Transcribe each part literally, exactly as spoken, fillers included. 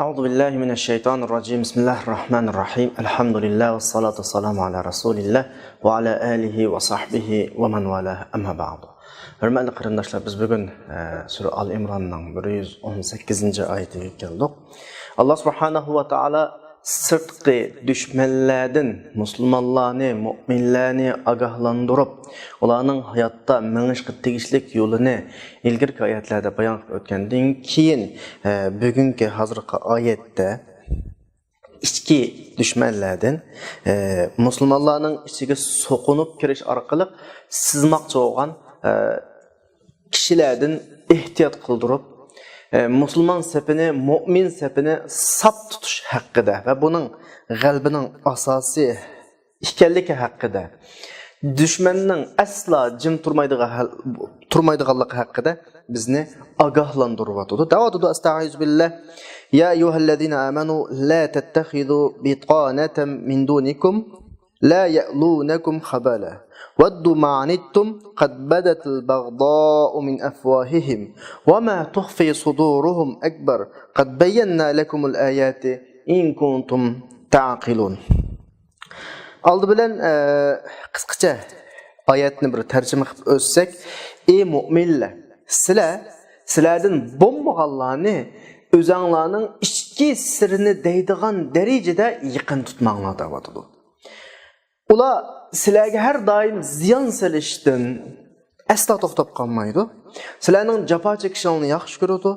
أعوذ بالله من الشيطان الرجيم. بسم الله الرحمن الرحيم. الحمد لله والصلاة والسلام على رسول الله وعلى آله وصحبه ومن والاه. أما بعد. ھۆرمەتلىك قېرىنداشلار، بىز بۈگۈن، ئە، سۈرە ئال ئىمراننىڭ بىر يۈز ئون سەككىزىنچى ئايىتىگە كەلدۇق. ئاللا سۇبھانەھۇ ۋە تائالا سىرتقى دۈشمەنلەردىن مۇسۇلمانلارنى، مۇئمىنلەرنى ئاگاھلاندۇرۇپ، ئۇلارنىڭ ھاياتتا مېڭىشقا تېگىشلىك يولىنى ئىلگىرىكى ئايەتلەردە بايان قىلىپ ئۆتكەندىن كېيىن، ئە، بۈگۈنكى ھازىرقى ئايەتتە ئىچكى دۈشمەنلەردىن، ئە، مۇسۇلمانلارنىڭ ئىچىگە سوقۇنۇپ كىرىش ئارقىلىق سىزماقچى بولغان، ئە، كىشىلەردىن ئېھتىيات قىلدۇرۇپ، ئە، مۇسۇلمان سېپىنى، مۇئمىن سېپىنى ساپ تۇتۇش ھەققىدە ۋە بۇنىڭ غەلىبىنىڭ ئاساسى ئىكەنلىكى ھەققىدە، دۈشمەننىڭ ئەسلا جىم تۇرمايدىغان ھەل-، تۇرمايدىغانلىقى ھەققىدە بىزنى ئاگاھلاندۇرۇۋاتىدۇ. دەۋاتىدۇ، ئەستەئىزۇ بىللە، يا أيها الذين آمنوا لا تتخذوا بطانة من دونكم لا يألونكم خبالا ودوا ما عنتم قد بدت البغضاء من أفواههم وما تخفي صدورهم أكبر قد بينا لكم الآيات إن كنتم تعقلون. ئالدى بىلەن، ئە، قىسقىچە ئايەتنى بىر تەرجىمە قىلىپ ئۆتسەك، ئى مۇئمىنلەر، سىلەر، سىلەردىن بولمىغانلارنى ئۆزەڭلارنىڭ ئىچكى سىرىنى دەيدىغان دەرىجىدە يېقىن تۇتماڭلار دەۋاتىدۇ. ئۇلار سىلەرگە ھەر دائىم زىيان سېلىشتىن ئەسلا توختاپ قالمايدۇ. سىلەرنىڭ جاپا چېكىشىڭلارنى ياخشى كۆرىدۇ.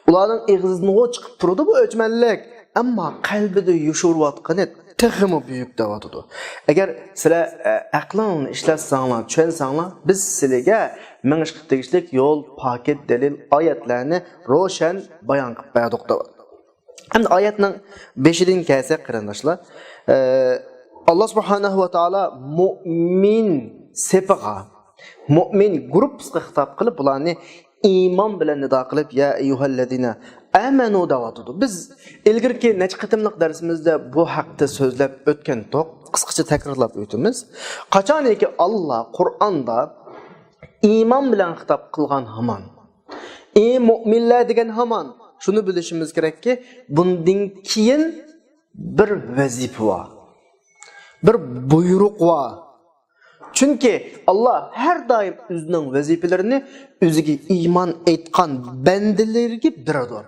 ئۇلارنىڭ ئېغىزىدىنغۇ چىقىپ تۇرىدۇ بۇ ئۆچمەنلىك. ئەمما قەلبىدە يوشۇرۇۋاتقىنى تېخىمۇ بۈيۈك دەۋاتىدۇ. ئەگەر سىلەر، ئە، ئەقلىڭلارنى ئىشلەتسەڭلار، چۈشەنسەڭلار، بىز سىلىگە مېڭىشقا تېگىشلىك يول، پاكىت، دەلىل، ئايەتلەرنى روشەن بايان قىلىپ بەردۇق دەۋاتىدۇ. ئەمدى ئايەتنىڭ بېشىدىن كەلسەك، قېرىنداشلار، ئە، ئاللا سۇبھانەھۇ ۋە تائالا مۇئمىن سېپىغا، مۇئمىن گۇرۇپپىسىغا خىتاب قىلىپ، بۇلارنى ئىمان بىلەن نىدا قىلىپ، يا ئەييۇھەللەزىنە ئامەنۇ دەۋاتىدۇ. بىز ئىلگىرىكى نەچچە قېتىملىق دەرسىمىزدە بۇ ھەقتە سۆزلەپ ئۆتكەنتۇق. قىسقىچە تەكرارلاپ ئۆتىمىز. قاچانكى ئاللا قۇرئاندا ئىمان بىلەن خىتاب قىلغان ھامان، ئى مۇئمىنلەر دېگەن ھامان، شۇنى بىلىشىمىز كېرەككى، بۇندىن كېيىن بىر ۋەزىپە بار، بىر بۇيرۇق بار. چۈنكى ئاللا ھەر دائىم ئۆزىنىڭ ۋەزىپىلىرىنى ئۆزىگە ئىمان ئېيتقان بەندىلىرىگە بېرىدۇ.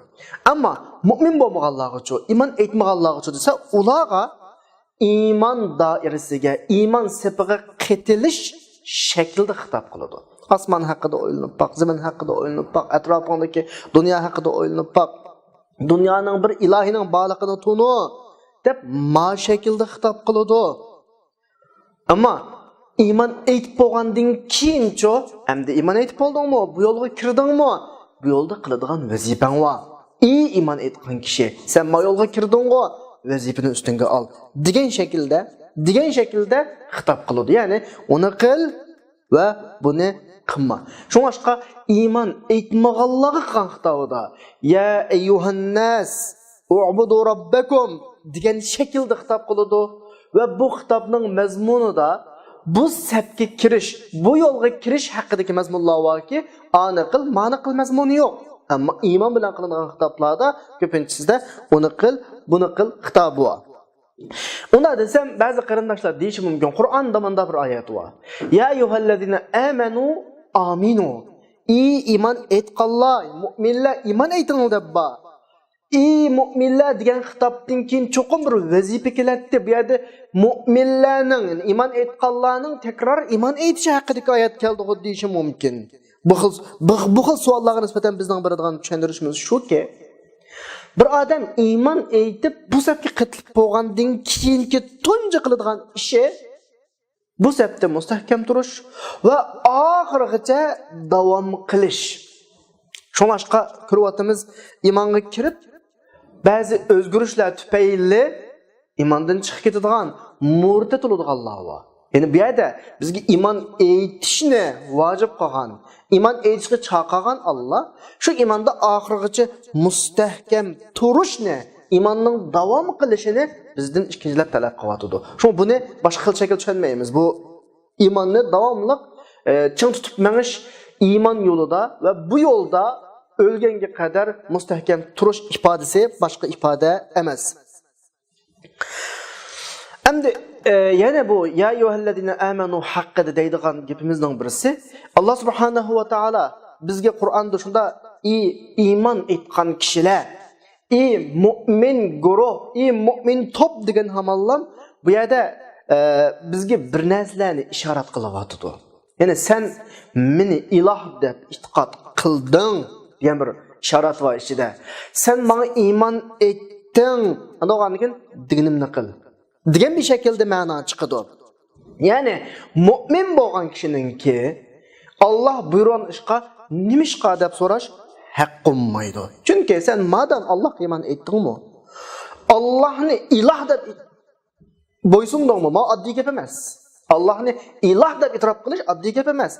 ئەمما مۇئمىن بولمىغانلارغىچۇ، ئىمان ئېيتمىغانلارغىچۇ دېسە، ئۇلارغا ئىمان دائىرىسىگە، ئىمان سېپىغا قېتىلىش شەكلىدە خىتاب قىلىدۇ. ئاسمان ھەققىدە ئويلىنىپ باق، زېمىن ھەققىدە ئويلىنىپ باق، ئەتراپىڭدىكى دۇنيا ھەققىدە ئويلىنىپ باق. دۇنيانىڭ بىر ئىلاھىنىڭ بارلىقىنى تونۇ، دەپ ما شەكىلدە خىتاب قىلىدۇ. ئەمما ئىمان ئېيتىپ بولغاندىن كېيىنچۇ، ئەمدى ئىمان ئېيتىپ بولدۇڭمۇ؟ بۇ يولغا كىردىڭمۇ؟ بۇ يولدا قىلىدىغان ۋەزىپەڭ بار. ئى ئىمان ئېيتقان كىشى، سەن ما يولغا كىردىڭغۇ، ۋەزىپىنى ئۈستۈڭگە ئال، دېگەن شەكىلدە، دېگەن شەكىلدە خىتاب قىلىدۇ. يەنى ئۇنى قىل ۋە بۇنى قىلما. شۇڭلاشقا ئىمان ئېيتمىغانلارغا قىلغان خىتابىدا، يا ئەييۇھەنناس ئۇبۇدۇ رەببەكۇم دېگەن شەكىلدە خىتاب قىلىدۇ. ۋە بۇ خىتابنىڭ مەزمۇنىدا بۇ سەپكە كىرىش، بۇ يولغا كىرىش ھەققىدىكى مەزمۇنلار باركى، ئانى قىل، مانى قىل مەزمۇنى يوق. ئەمما ئىمان بىلەن قىلىنغان خىتابلاردا كۆپىنچىسىدە ئۇنى قىل، بۇنى قىل خىتابى بار. ئۇنداق دېسەم، بەزى قېرىنداشلار دېيىشى مۇمكىن، قۇرئاندا مۇنداق بىر ئايەت بار. يا ئەييۇھەللەزىنە ئامەنۇ ئامىنۇ. ئى ئىمان ئېيتقانلار، مۇئمىنلەر، ئىمان ئېيتىڭلار دەپ بار. ئى مۇئمىنلەر دېگەن خىتابتىن كېيىن چوقۇم بىر ۋەزىپە كېلەتتى. بۇ يەردە مۇئمىنلەرنىڭ، يەنى ئىمان ئېيتقانلارنىڭ تەكرار ئىمان ئېيتىشى ھەققىدىكى ئايەت كەلدىغۇ دېيىشى مۇمكىن. بۇ خىل، بۇ، بۇ خىل سوئاللارغا نىسبەتەن بىزنىڭ بېرىدىغان چۈشەندۈرۈشىمىز شۇكى، بىر ئادەم ئىمان ئېيتىپ، بۇ سەپكە قېتىلىپ بولغاندىن كېيىنكى تۇنجى قىلىدىغان ئىشى، بۇ سەپتە مۇستەھكەم تۇرۇش ۋە ئاخىرغىچە داۋام قىلىش. شۇڭلاشقا كۆرۈۋاتىمىز، ئىمانغا كىرىپ، بەزى ئۆزگىرىشلەر تۈپەيلى ئىماندىن چىقىپ كېتىدىغان، مۇرتەت بولىدىغانلار بار. يەنى بۇ يەردە بىزگە ئىمان ئېيتىشنى ۋاجىپ قىلغان، ئىمان ئېيتىشقا چاقىرغان ئاللا شۇ ئىماندا ئاخىرغىچە مۇستەھكەم تۇرۇشنى، ئىماننىڭ داۋام قىلىشىنى بىزدىن ئىككىنچىلەپ تەلەپ قىلىۋاتىدۇ. شۇڭا بۇنى باشقا خىل شەكىلدە چۈشەنمەيمىز. بۇ ئىماننى داۋاملىق، ئە، چىڭ تۇتۇپ مېڭىش ئىمان يولىدا ۋە بۇ يولدا ئۆلگەنگە قەدەر مۇستەھكەم تۇرۇش ئىپادىسى، باشقا ئىپادە ئەمەس. ئەمدى، ئە، يەنە بۇ يا ئەييۇھەللەزىنە ئامەنۇ ھەققىدە دەيدىغان گېپىمىزنىڭ بىرسى، ئاللا سۇبھانەھۇ ۋە تائالا بىزگە قۇرئاندا شۇنداق، ئى ئىمان ئېيتقان كىشىلەر، ئى مۇئمىن گۇرۇھ، ئى مۇئمىن توپ دېگەن ھامانلام بۇ يەردە، ئە، بىزگە بىر نەرسىلەرنى ئىشارەت قىلىۋاتىدۇ. يەنى سەن مېنى ئىلاھ دەپ ئېتىقاد قىلدىڭ دېگەن بىر ئىشارەت بار ئىچىدە. سەن ماڭا ئىمان ئېيتتىڭ، ئاندىن كېيىن دېگىنىمنى قىل دېگەن بىر شەكىلدە مەنا چىقىدۇ. يەنى مۇئمىن بولغان كىشىنىڭكى ئاللا بۇيرۇغان ئىشقا نېمىشقا دەپ سوراش ھەق قونمايدۇ. چۈنكى سەن مادام ئاللاغا ئىمان ئېيتتىڭمۇ، ئاللاھنى ئىلاھ دەپ بويسۇندۇڭمۇ؟ ما ئاددىي گەپ ئەمەس. ئاللاھنى ئىلاھ دەپ ئېتىراپ قىلىش ئاددىي گەپ ئەمەس.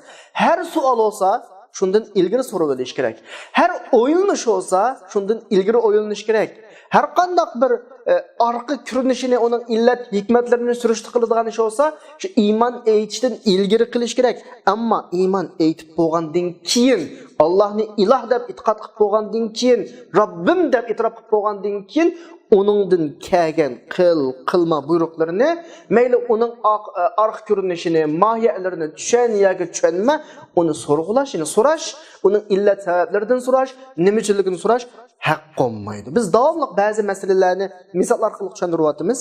ھەر سوئال بولسا، شۇندىن ئىلگىرى سورىۋېلىش كېرەك. ھەر ئويلىنىش بولسا، شۇندىن ئىلگىرى ئويلىنىش كېرەك. ھەر قانداق بىر، ئە، ئارقا كۆرۈنۈشىنى، ئۇنىڭ ئىللەت ھېكمەتلىرىنى سۈرۈشتە قىلىدىغان ئىش بولسا، شۇ ئىمان ئېيتىشتىن ئىلگىرى قىلىش كېرەك. ئەمما ئىمان ئېيتىپ بولغاندىن كېيىن، ئاللاھنى ئىلاھ دەپ ئېتىقاد قىلىپ بولغاندىن كېيىن، رەببىم دەپ ئېتىراپ قىلىپ بولغاندىن كېيىن، ئۇنىڭدىن كەلگەن قىل، قىلما بۇيرۇقلىرىنى، مەيلى ئۇنىڭ ئاق-، ئارقا كۆرۈنۈشىنى، ماھىيەتلىرىنى چۈشەن ياكى چۈشەنمە، ئۇنى سورغۇلاش، يەنى سوراش، ئۇنىڭ ئىللەت سەۋەبلىرىدىن سوراش، نېمە ئۈچۈنلۈكىنى سوراش ھەق قونمايدۇ. بىز داۋاملىق بەزى مەسىلىلەرنى مىسال ئارقىلىق چۈشەندۈرۈۋاتىمىز.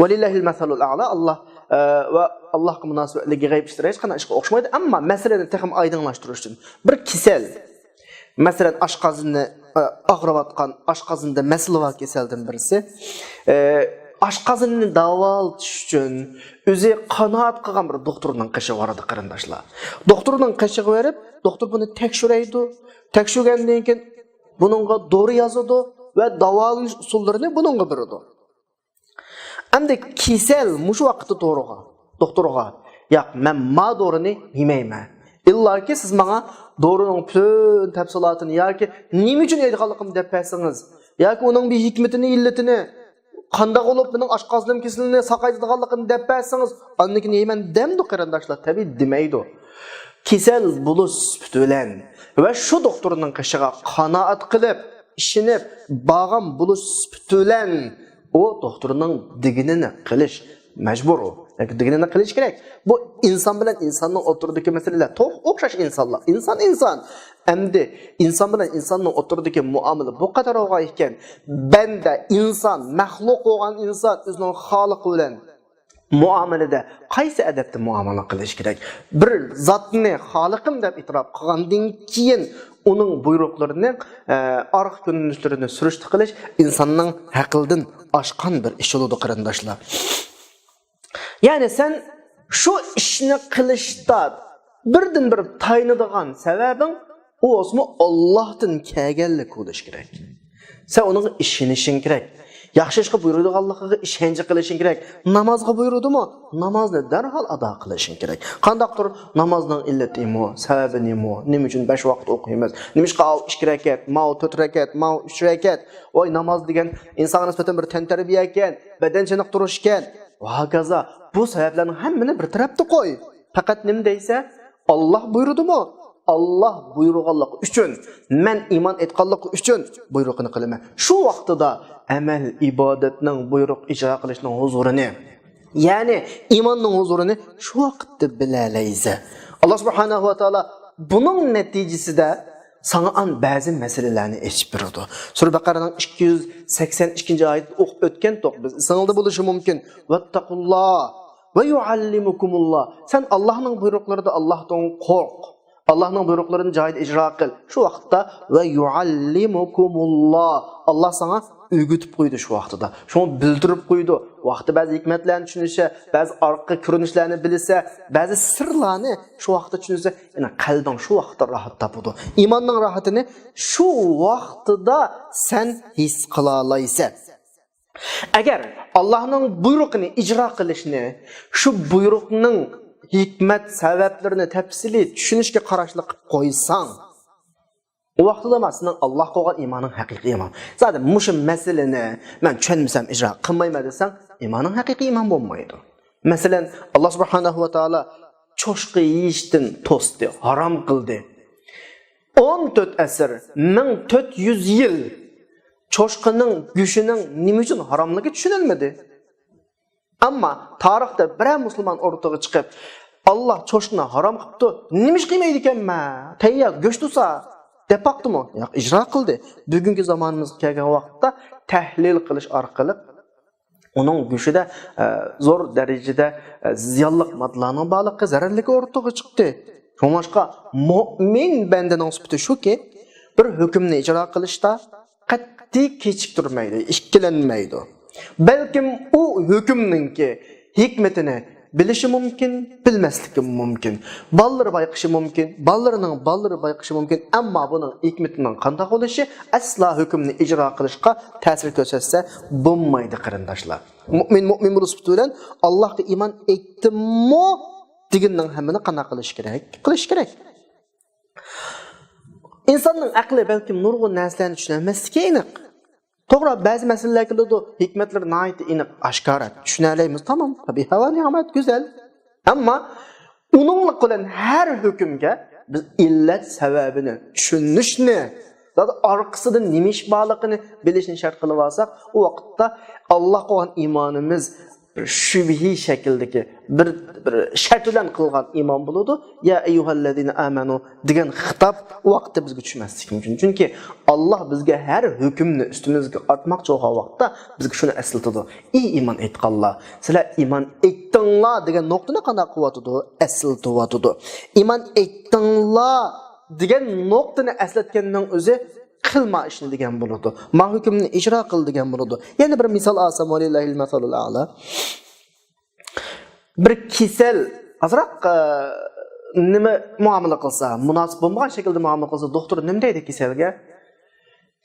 ۋەلىللاھىل مەسەلۇل ئەئلا، ئاللا، ئە، ۋە ئاللاھقا مۇناسىۋەتلىك غەيىب ئىشلار ھېچقانداق ئىشقا ئوخشىمايدۇ، ئەمما مەسىلىنى تېخىمۇ ئايدىڭلاشتۇرۇش ئۈچۈن بىر كېسەل، مەسىلەن، ئاشقازىنى، ئە، ئاغرىۋاتقان، ئاشقازىنىدا مەسىلە بار كېسەلدىن بىرسى. ئە، ئاشقازىنىنى داۋالىتىش ئۈچۈن ئۆزى قانائەت قىلغان بىر دوختۇرنىڭ قېشىغا بارىدۇ، قېرىنداشلار. دوختۇرنىڭ قېشىغا بېرىپ، دوختۇر بۇنى تەكشۈرەيدۇ. تەكشۈرگەندىن كېيىن بۇنىڭغا دورا يازىدۇ ۋە داۋالىنىش ئۇسۇللىرىنى بۇنىڭغا بېرىدۇ. ئەمدى كېسەل مۇشۇ ۋاقىتتا دورىغا، دوختۇرغا، ياق، مەن ما دورىنى يېمەيمەن. ئىللاكى سىز ماڭا دورىنىڭ پۈتۈن تەپسىلاتىنى ياكى نېمە ئۈچۈن يەيدىغانلىقىمنى دەپ بەرسىڭىز، ياكى ئۇنىڭ بىر ھېكمىتىنى، ئىللىتىنى، قانداق بولۇپ مېنىڭ ئاشقازىنىم كېسىلىنى ساقايتىدىغانلىقىنى دەپ بەرسىڭىز، ئاندىن كېيىن يەيمەن دەمدۇ، قېرىنداشلار؟ تەبىئىي دېمەيدۇ. كېسەل بولۇش سۈپىتى بىلەن ۋە شۇ دوختۇرنىڭ قېشىغا قانائەت قىلىپ، ئىشىنىپ بارغان بولۇش سۈپىتى بىلەن ئۇ دوختۇرنىڭ دېگىنىنى قىلىش مەجبۇر ئۇ. ياكى دېگىنىنى قىلىش كېرەك. بۇ ئىنسان بىلەن ئىنساننىڭ ئوتتۇرىدىكى مەسىلىلەر. توغرا، ئوخشاش ئىنسانلار. ئىنسان، ئىنسان. ئەمدى ئىنسان بىلەن ئىنساننىڭ ئوتتۇرىدىكى مۇئامىلە بۇ قەدەر بولغان ئىكەن، بەندە، ئىنسان، مەخلۇق بولغان ئىنسان ئۆزىنىڭ خالىقى بىلەن مۇئامىلىدە قايسى ئەدەپتە مۇئامىلە قىلىش كېرەك؟ بىر زاتنى خالىقىم دەپ ئېتىراپ قىلغاندىن كېيىن، ئۇنىڭ بۇيرۇقلىرىنى، ئە، ئارقا كۆرۈنۈشلىرىنى سۈرۈشتە قىلىش ئىنساننىڭ ھەققىدىن ئاشقان بىر ئىش بولىدۇ، قېرىنداشلار. يەنى سەن شۇ ئىشنى قىلىشتا بىردىن بىر تايىنىدىغان سەۋەبىڭ ئۇ بولسىمۇ ئاللاھتىن كەلگەنلىك بولۇشى كېرەك. سەن ئۇنىڭغا ئىشىنىشىڭ كېرەك. ياخشى ئىشقا بۇيرۇيدىغانلىقىغا ئىشەنچ قىلىشىڭ كېرەك. نامازغا بۇيرۇدىمۇ، نامازنى دەرھال ئادا قىلىشىڭ كېرەك. قانداقتۇر نامازنىڭ ئىللىتى نېمە، سەۋەبى نېمە، نېمە ئۈچۈن بەش ۋاقىت ئوقۇيمىز، نېمىشقا ئاۋۇ ئىككى رەكەت، ماۋۇ تۆت رەكەت، ماۋۇ ئۈچ رەكەت؟ ۋاي، ناماز دېگەن ئىنسانغا نىسبەتەن بىر تەنتەربىيە ئىكەن، بەدەن چېنىقتۇرۇش ئىكەن، ۋە ھاكازا. بۇ سەۋەبلەرنىڭ ھەممىنى بىر تەرەپتە قوي. پەقەت نېمە دەيسە، ئاللا بۇيرۇدىمۇ؟ ئاللا بۇيرۇغانلىقى ئۈچۈن، مەن ئىمان ئېيتقانلىقى ئۈچۈن بۇيرۇقىنى قىلىمەن. شۇ ۋاقتىدا ئەمەل ئىبادەتنىڭ، بۇيرۇق ئىجرا قىلىشنىڭ ھۇزۇرىنى، يەنى ئىماننىڭ ھۇزۇرىنى شۇ ۋاقىتتا بىلەلەيسەن. ئاللا سۇبھانەھۇ ۋە تائالا بۇنىڭ نەتىجىسىدە ساڭا ئان بەزى مەسىلىلەرنى ئېچىپ بېرىدۇ. سۈرە بەقەرەنىڭ ئىككى يۈز سەكسەن ئىككىنچى ئايىتىنى ئوقۇپ ئۆتكەنتۇق بىز. ئېسىڭىزدە بولۇشى مۇمكىن. ۋەتتەقۇللا ۋە يۇئەللىمۇكۇمۇللا. سەن ئاللانىڭ بۇيرۇقلىرىدا ئاللاھتىن قورق. ئاللانىڭ بۇيرۇقلىرىنى جايىدا ئىجرا قىل. شۇ ۋاقىتتا ۋە يۇئەللىمۇكۇمۇللا. ئاللا ساڭا ئۆگىتىپ قويدى شۇ ۋاقتىدا. شۇڭا بىلدۈرۈپ قويدى. ۋاقتى بەزى ھېكمەتلەرنى چۈشىنىسە، بەزى ئارقا كۆرۈنۈشلەرنى بىلىسە، بەزى سىرلارنى شۇ ۋاقىتتا چۈشىنىسە، يەنى قەلبىڭ شۇ ۋاقىتتا راھەت تاپىدۇ. ئىماننىڭ راھىتىنى شۇ ۋاقتىدا سەن ھېس قىلالايسەن. ئەگەر ئاللانىڭ بۇيرۇقىنى ئىجرا قىلىشنى، شۇ بۇيرۇقنىڭ ھېكمەت سەۋەبلىرىنى تەپسىلىي چۈشىنىشكە قاراشلىق قىلىپ قويساڭ، ئۇ ۋاقتىدا ما سېنىڭ ئاللاغا قويغان ئىمانىڭ ھەقىقىي ئىمان. زادى مۇشۇ مەسىلىنى مەن چۈشەنمىسەم ئىجرا قىلمايمەن دېسەڭ، ئىمانىڭ ھەقىقىي ئىمان بولمايدۇ. مەسىلەن، ئاللا سۇبھانەھۇ ۋە تائالا چوشقا يېيىشتىن توستى، ھارام قىلدى. ئون تۆت ئەسىر، مىڭ تۆت يۈز يىل چوشقىنىڭ گۆشىنىڭ نېمە ئۈچۈن ھاراملىقى چۈشىنىلمىدى. ئەمما تارىختا بىرەر مۇسۇلمان ئوتتۇرىغا چىقىپ، «ئاللا چوشقىنى ھارام قىپتۇ، نېمە ئىش قىلمايدىكەنمەن، تەييار گۆش تۇرسا» دەپ باقتىمۇ؟ ياق، ئىجرا قىلدى. بۈگۈنكى زامانىمىزغا كەلگەن ۋاقىتتا تەھلىل قىلىش ئارقىلىق ئۇنىڭ گۆشىدە، ئە، زور دەرىجىدە، ئە، زىيانلىق ماددىلارنىڭ بارلىقى، زەرەرلىكى ئوتتۇرىغا چىقتى. شۇڭلاشقا مۇئمىن بەندىنىڭ سۈپىتى شۇكى، بىر ھۆكۈمنى ئىجرا قىلىشتا قەتئىي كېچىكتۈرمەيدۇ، ئىككىلەنمەيدۇ. بەلكىم ئۇ ھۆكۈمنىڭكى ھېكمىتىنى بىلىشى مۇمكىن، بىلمەسلىكى مۇمكىن. بالىلىرى بايقىشى مۇمكىن، بالىلىرىنىڭ بالىلىرى بايقىشى مۇمكىن. ئەمما بۇنىڭ ھېكمىتىنىڭ قانداق بولۇشى ئەسلا ھۆكۈمنى ئىجرا قىلىشقا تەسىر كۆرسەتسە بولمايدۇ، قېرىنداشلار. مۇئمىن مۇئمىن بولۇش سۈپىتى بىلەن، «ئاللاھقا ئىمان ئېيتتىممۇ؟» دېگىنىنىڭ ھەممىنى قانداق قىلىش كېرەك؟ قىلىش كېرەك. ئىنساننىڭ ئەقلى بەلكىم نۇرغۇن نەرسىلەرنى چۈشىنەلمەسلىكى ئېنىق. توغرا، بەزى مەسىلىلەر كېلىدۇ، ھېكمەتلىرى ناھايىتى ئېنىق، ئاشكارا، چۈشىنەلەيمىز، تامام، تەبىئىي، ھاۋا نىئمەت، گۈزەل. ئەمما ئۇنىڭلىق بىلەن ھەر ھۆكۈمگە بىز ئىللەت سەۋەبىنى چۈشىنىشنى، زادى ئارقىسىدا نېمە ئىش بارلىقىنى بىلىشنى شەرت قىلىپ ئالساق، ئۇ ۋاقىتتا ئاللاھقا بولغان ئىمانىمىز بىر شۈبھە شەكلىدىكى، بىر، بىر شەرت بىلەن قىلغان ئىمان بولىدۇ. «يا ئەييۇھەللەزىنە ئامەنۇ» دېگەن خىتاب ئۇ ۋاقىتتا بىزگە چۈشمەسلىكى مۇمكىن. چۈنكى ئاللاھ بىزگە ھەر ھۆكۈمنى ئۈستىمىزگە ئارتماقچى بولغان ۋاقىتتا بىزگە شۇنى ئەسلىتىدۇ. «ئى ئىمان ئېيتقانلار، سىلەر ئىمان ئېيتتىڭلار» دېگەن نۇقتىنى قانداق قىلىۋاتىدۇ؟ ئەسلىتىۋاتىدۇ. «ئىمان ئېيتتىڭلار» دېگەن نۇقتىنى ئەسلەتكەننىڭ ئۆزى «قىل ما ئىشنى» دېگەن بولىدۇ. «ما ھۆكۈمنى ئىجرا قىل» دېگەن بولىدۇ. يەنە بىر مىسال ئالسام، ۋەلىللاھىل مەسەلۇل ئەلا. بىر كېسەل ئازراق، ئە، نېمە مۇئامىلە قىلسا، مۇناسىپ بولمىغان شەكىلدە مۇئامىلە قىلسا، دوختۇر نېمە دەيدۇ كېسەلگە؟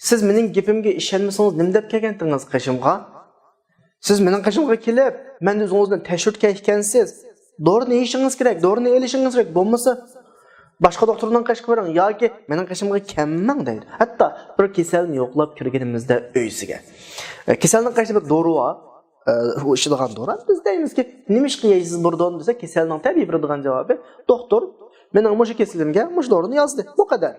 «سىز مېنىڭ گېپىمگە ئىشەنمىسىڭىز، نېمە دەپ كەلگەنتىڭىز قېشىمغا؟ سىز مېنىڭ قېشىمغا كېلىپ، مەن ئۆزىڭىزدىن تەشۋىش ئىكەنسىز، دورىنى يېيىشىڭىز كېرەك، دورىنى ئېلىشىڭىز كېرەك، بولمىسا باشقا دوختۇرنىڭ قېشىغا بېرىڭ ياكى مېنىڭ قېشىمغا كەلمەڭ» دەيدۇ. ھەتتا بىر كېسەلنى يوقلاپ كىرگىنىمىزدە ئۆيسىگە، ئە، كېسەلنىڭ قېشىدا بىر دورا بار، ئە، ئۇ ئىچىدىغان دورا. بىز دەيمىزكى، «نېمىشقا يەيسىز بۇ دورىنى؟» دېسە، كېسەلنىڭ تەبىئىي بېرىدىغان جاۋابى، «دوختۇر مېنىڭ مۇشۇ كېسىلىمگە مۇشۇ دورىنى يازدى، بۇ قەدەر.»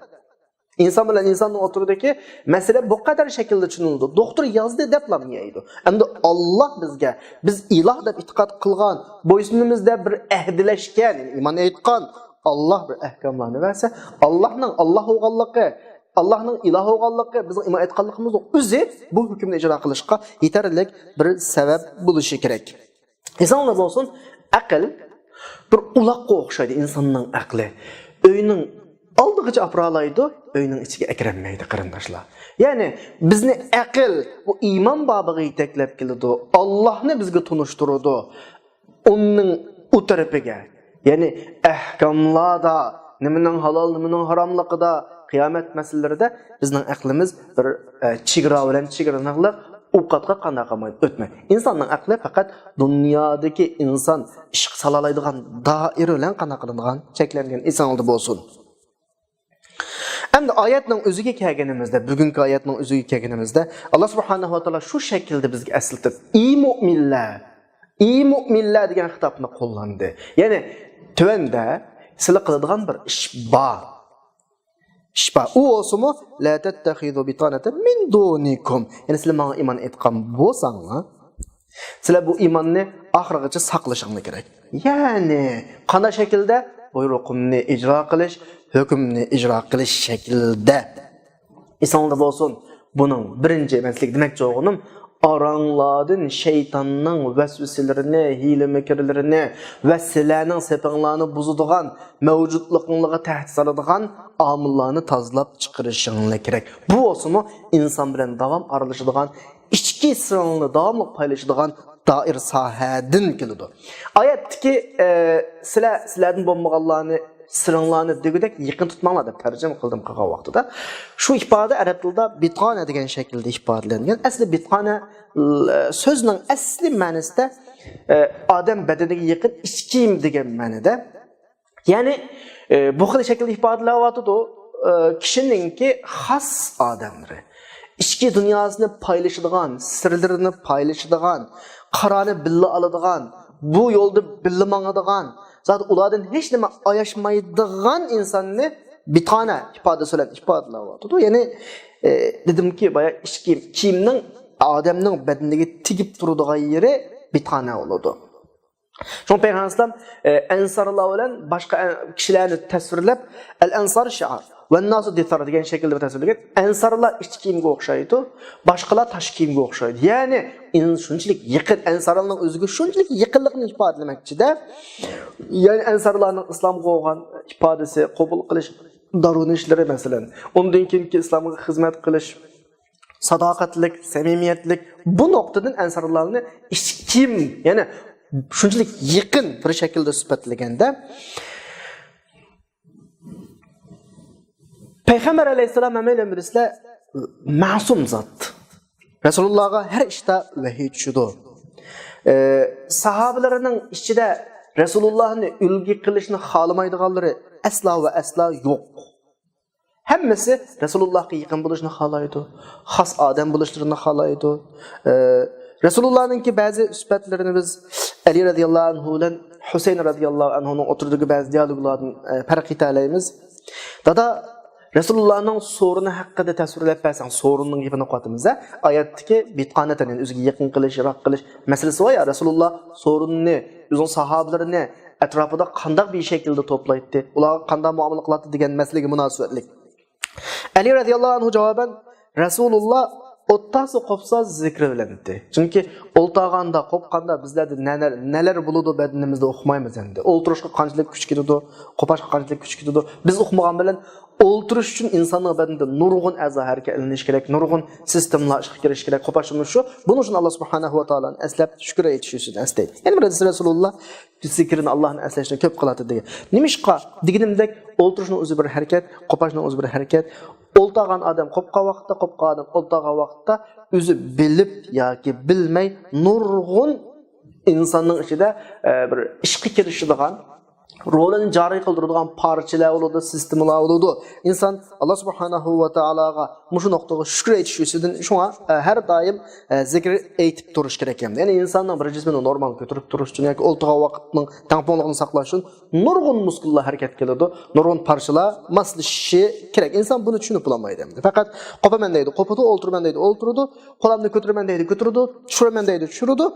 ئىنسان بىلەن ئىنساننىڭ ئوتتۇرىدىكى مەسىلە بۇ قەدەر شەكىلدە چۈشىنىلىدۇ. دوختۇر يازدى دەپلا يەيدۇ. ئەمدى ئاللاھ بىزگە، بىز ئىلاھ دەپ ئېتىقاد قىلغان، بويسۇنۇمىز دەپ بىر ئەھدىلەشكەن، يەنى ئىمان ئېيتقان، ئاللاھ بىر ئەھكاملارنى بەرسە، ئاللاھنىڭ ئاللاھ بولغانلىقى، ئاللاھنىڭ ئىلاھ بولغانلىقى، بىزنىڭ ئىمان ئېيتقانلىقىمىزنىڭ ئۆزى بۇ ھۆكۈمنى ئىجرا قىلىشقا يېتەرلىك بىر سەۋەب بولۇشى كېرەك. ئېسىڭلار بولسۇن، ئەقىل بىر ئۇلاققا ئوخشايدۇ، ئىنساننىڭ ئەقلى. ئۆينىڭ ئالدىغىچە ئاپىرالايدۇ، ئۆينىڭ ئىچىگە ئەكىرەلمەيدۇ، قېرىنداشلار. يەنى بىزنى ئەقىل بۇ ئىمان بابىغا يېتەكلەپ كېلىدۇ، ئاللاھنى بىزگە تونۇشتۇرىدۇ. ئۇنىڭ ئۇ تەرىپىگە، يەنى ئەھكاملاردا، نېمىنىڭ ھالال، نېمىنىڭ ھاراملىقىدا، قىيامەت مەسىلىلىرىدە بىزنىڭ ئەقلىمىز بىر، ئە، چېگرا بىلەن چېگرىنىڭلىق ئۇ قاتقا قانداق قىلمايدۇ؟ ئۆتمەيدۇ. ئىنساننىڭ ئەقلى پەقەت دۇنيادىكى ئىنسان ئىشقا سالالايدىغان دائىرە بىلەن قانداق قىلىنغان؟ چەكلەنگەن. ئېسىڭلاردا بولسۇن. ئەمدى ئايەتنىڭ ئۆزىگە كەلگىنىمىزدە، بۈگۈنكى ئايەتنىڭ ئۆزىگە كەلگىنىمىزدە، ئاللا سۇبھانەھۇ ۋە تائالا شۇ شەكىلدە بىزگە ئەسلىتىپ، «ئى مۆمىنلەر، ئى مۆمىنلەر» دېگەن خىتابنى قوللاندى. يەنى تۆۋەندە سىلەر قىلىدىغان بىر ئىش بار. ئىش بار. ئۇ بولسىمۇ، «لا تتخذوا بطانة من دونكم». يەنى سىلەر ماڭا ئىمان ئېيتقان بولساڭلار، سىلەر بۇ ئىماننى ئاخىرغىچە ساقلىشىڭلار كېرەك. يەنى قانداق شەكىلدە؟ بۇيرۇقۇمنى ئىجرا قىلىش، ھۆكۈمنى ئىجرا قىلىش شەكلىدە. ئېسىڭلاردا بولسۇن، بۇنىڭ بىرىنچى مەن سىلەرگە دېمەكچى بولغىنىم، ئاراڭلاردىن شەيتاننىڭ ۋەسۋىسىلىرىنى، ھىيلە-مىكىرلىرىنى ۋە سىلەرنىڭ سېپىڭلارنى بۇزىدىغان، مەۋجۇتلۇقۇڭلارغا تەھدىت سالىدىغان ئامىللارنى تازىلاپ چىقىرىشىڭلار كېرەك. بۇ بولسىمۇ ئىنسان بىلەن داۋام ئارىلىشىدىغان ئىچكى سىرىڭلارنى داۋاملىق پايلىشىدىغان دائىر ساھەدىن كېلىدۇ. ئايەتتىكى، ئە، سىلەر، سىلەردىن بولمىغانلارنى، سىرىڭلارنى دېگۈدەك يېقىن تۇتماڭلار دەپ تەرجىمە قىلدىم قىلغان ۋاقتىدا. شۇ ئىپادە ئەرەب تىلىدا بىتانە دېگەن شەكىلدە ئىپادىلەنگەن. ئەسلى بىتانە، ئە، سۆزنىڭ ئەسلى مەنىسىدە، ئە، ئادەم بەدىنىگە يېقىن ئىچ كىيىم دېگەن مەنىدە. يەنى، ئە، بۇ خىل شەكىلدە ئىپادىلەۋاتىدۇ. ئە، كىشىنىڭكى خاس ئادەملىرى، ئىچكى دۇنياسىنى پايلىشىدىغان، سىرلىرىنى پايلىشىدىغان، قارارنى بىللە ئالىدىغان، بۇ يولدا بىللە ماڭىدىغان، زادى ئۇلاردىن ھېچ نېمە ئاياشمايدىغان ئىنساننى بىتانە ئىپادىسى بىلەن ئىپادىلەۋاتىدۇ. يەنى، ئە، دېدىمكى، بايا ئىچ كىيىم، كىيىمنىڭ ئادەمنىڭ بەدىنىگە تېگىپ تۇرىدىغان يېرى بىتانە بولىدۇ. شۇڭا پەيغەمبەر ئەلەيھىسسالام، ئە، ئەنسارلار بىلەن باشقا ئە-، كىشىلەرنى تەسۋىرلەپ، «ئەل ئەنسار شىئار، ۋەن ناسۇ دىسار» دېگەن شەكىلدە تەسۋىرلىگەن. ئەنسارلار ئىچ كىيىمگە ئوخشايدۇ، باشقىلار تاش كىيىمگە ئوخشايدۇ. يەنى ئىن-، شۇنچىلىك يېقىن، ئەنسارلارنىڭ ئۆزىگە شۇنچىلىك يېقىنلىقىنى ئىپادىلىمەكچىدە. يەنى ئەنسارلارنىڭ ئىسلامغا بولغان ئىپادىسى، قوبۇل قىلىش دارۋىنىشلىرى، مەسىلەن، ئۇندىن كېيىنكى ئىسلامغا خىزمەت قىلىش، ساداقەتلىك، سەمىمىيەتلىك، بۇ نۇقتىدىن ئەنسارلارنى ئىچ كىيىم، يەنى شۇنچىلىك يېقىن بىر شەكىلدە سۈپەتلىگەندە، پەيغەمبەر ئەلەيھىسسالام ھەممەيلەن بىلىسىلەر، مەسۇم زات. رەسۇلۇللاغا ھەر ئىشتا ۋەھىي چۈشىدۇ. ئە، ساھابىلىرىنىڭ ئىچىدە رەسۇلۇللاھنى ئۈلگە قىلىشنى خالىمايدىغانلىرى ئەسلا ۋە ئەسلا يوق. ھەممىسى رەسۇلۇللاھقا يېقىن بولۇشنى خالايدۇ، خاس ئادەم بولۇشلىرىنى خالايدۇ. ئە، رەسۇلۇللاھنىڭكى بەزى سۈپەتلىرىنى بىز ئەلى رەزىياللاھۇ ئەنھۇ بىلەن ھۈسەيىن رەزىياللاھۇ ئەنھۇنىڭ ئوتتۇرىدىكى بەزى دىيالوگلاردىن، ئە، پەرق ئېتەلەيمىز. دادا، رەسۇلۇللاھنىڭ سورۇنى ھەققىدە تەسۋىرلەپ بەرسەڭ، سورۇننىڭ گېپىنى قىلىۋاتىمىز، ھە؟ ئايەتتىكى بىتانەتەن، يەنى ئۆزىگە يېقىن قىلىش، يىراق قىلىش مەسىلىسى بار يا، رەسۇلۇللا سورۇننى، ئۆزىنىڭ ساھابىلىرىنى ئەتراپىدا قانداق بىر شەكىلدە توپلايتتى، ئۇلارغا قانداق مۇئامىلە قىلاتتى دېگەن مەسىلىگە مۇناسىۋەتلىك. ئەلى رەزىياللاھۇ ئەنھۇ جاۋابەن، رەسۇلۇللا ئولتۇرسا قوپسا زىكرى بىلەن ئىدى. چۈنكى ئولتۇرغاندا، قوپقاندا بىزلەردە نەلەر، نەلەر بولىدۇ بەدىنىمىزدە ئۇقمايمىز ئەمدى. ئولتۇرۇشقا قانچىلىك كۈچ كېتىدۇ، قوپاشقا قانچىلىك كۈچ كېتىدۇ. بىز ئۇقمىغان بىلەن ئولتۇرۇش ئۈچۈن ئىنساننىڭ بەدىنىدە نۇرغۇن ئەزا ھەرىكەتلىنىشى كېرەك، نۇرغۇن سىستېمىلار ئىشقا كىرىشى كېرەك. قوپاشمۇ شۇ. بۇنىڭ ئۈچۈن ئاللا سۇبھانەھۇ ۋە تائالانى ئەسلەپ، شۈكۈر ئېيتىش ئۈچۈن ئەسلەيدۇ. يەنە بىر ھەدىستە رەسۇلۇللا زىكرىنى، ئاللانى ئەسلەشنى كۆپ قىلاتتى دېگەن. نېمىشقا دېگىنىمدەك، ئولتۇرۇشنىڭ ئۆزى بىر ھەرىكەت، قوپاشنىڭ ئۆزى بىر ھەرىكەت. ئولتۇرغان ئادەم قوپقان ۋاقىتتا، قوپقان ئادەم ئولتۇرغان ۋاقىتتا ئۆزى بىلىپ ياكى بىلمەي نۇرغۇن ئىنساننىڭ ئىچىدە، ئە، بىر ئىشقا كىرىشىدىغان، رولىنى جارى قىلدۇرىدىغان پارچىلار بولىدۇ، سىستېمىلار بولىدۇ. ئىنسان ئاللا سۇبھانەھۇ ۋە تائالاغا مۇشۇ نۇقتىغا شۈكۈر ئېيتىش ئۈستىدىن، شۇڭا، ئە، ھەر دائىم، ئە، زىكىر ئېيتىپ تۇرۇش كېرەك. يەنى ئىنساننىڭ بىر جىسمىنى نورمال كۆتۈرۈپ تۇرۇش ئۈچۈن ياكى ئولتۇرغان ۋاقىتنىڭ تەڭپۇڭلۇقىنى ساقلاش ئۈچۈن نۇرغۇن مۇسكۇللار ھەرىكەتكە كېلىدۇ، نۇرغۇن پارچىلار ماسلىشىشى كېرەك. ئىنسان بۇنى چۈشىنىپ بولالمايدۇ. پەقەت قوپىمەن دەيدۇ، قوپىدۇ، ئولتۇرىمەن دەيدۇ، ئولتۇرىدۇ، قولامنى كۆتۈرىمەن دەيدۇ، كۆتۈرىدۇ، چۈشۈرىمەن دەيدۇ، چۈشۈرىدۇ.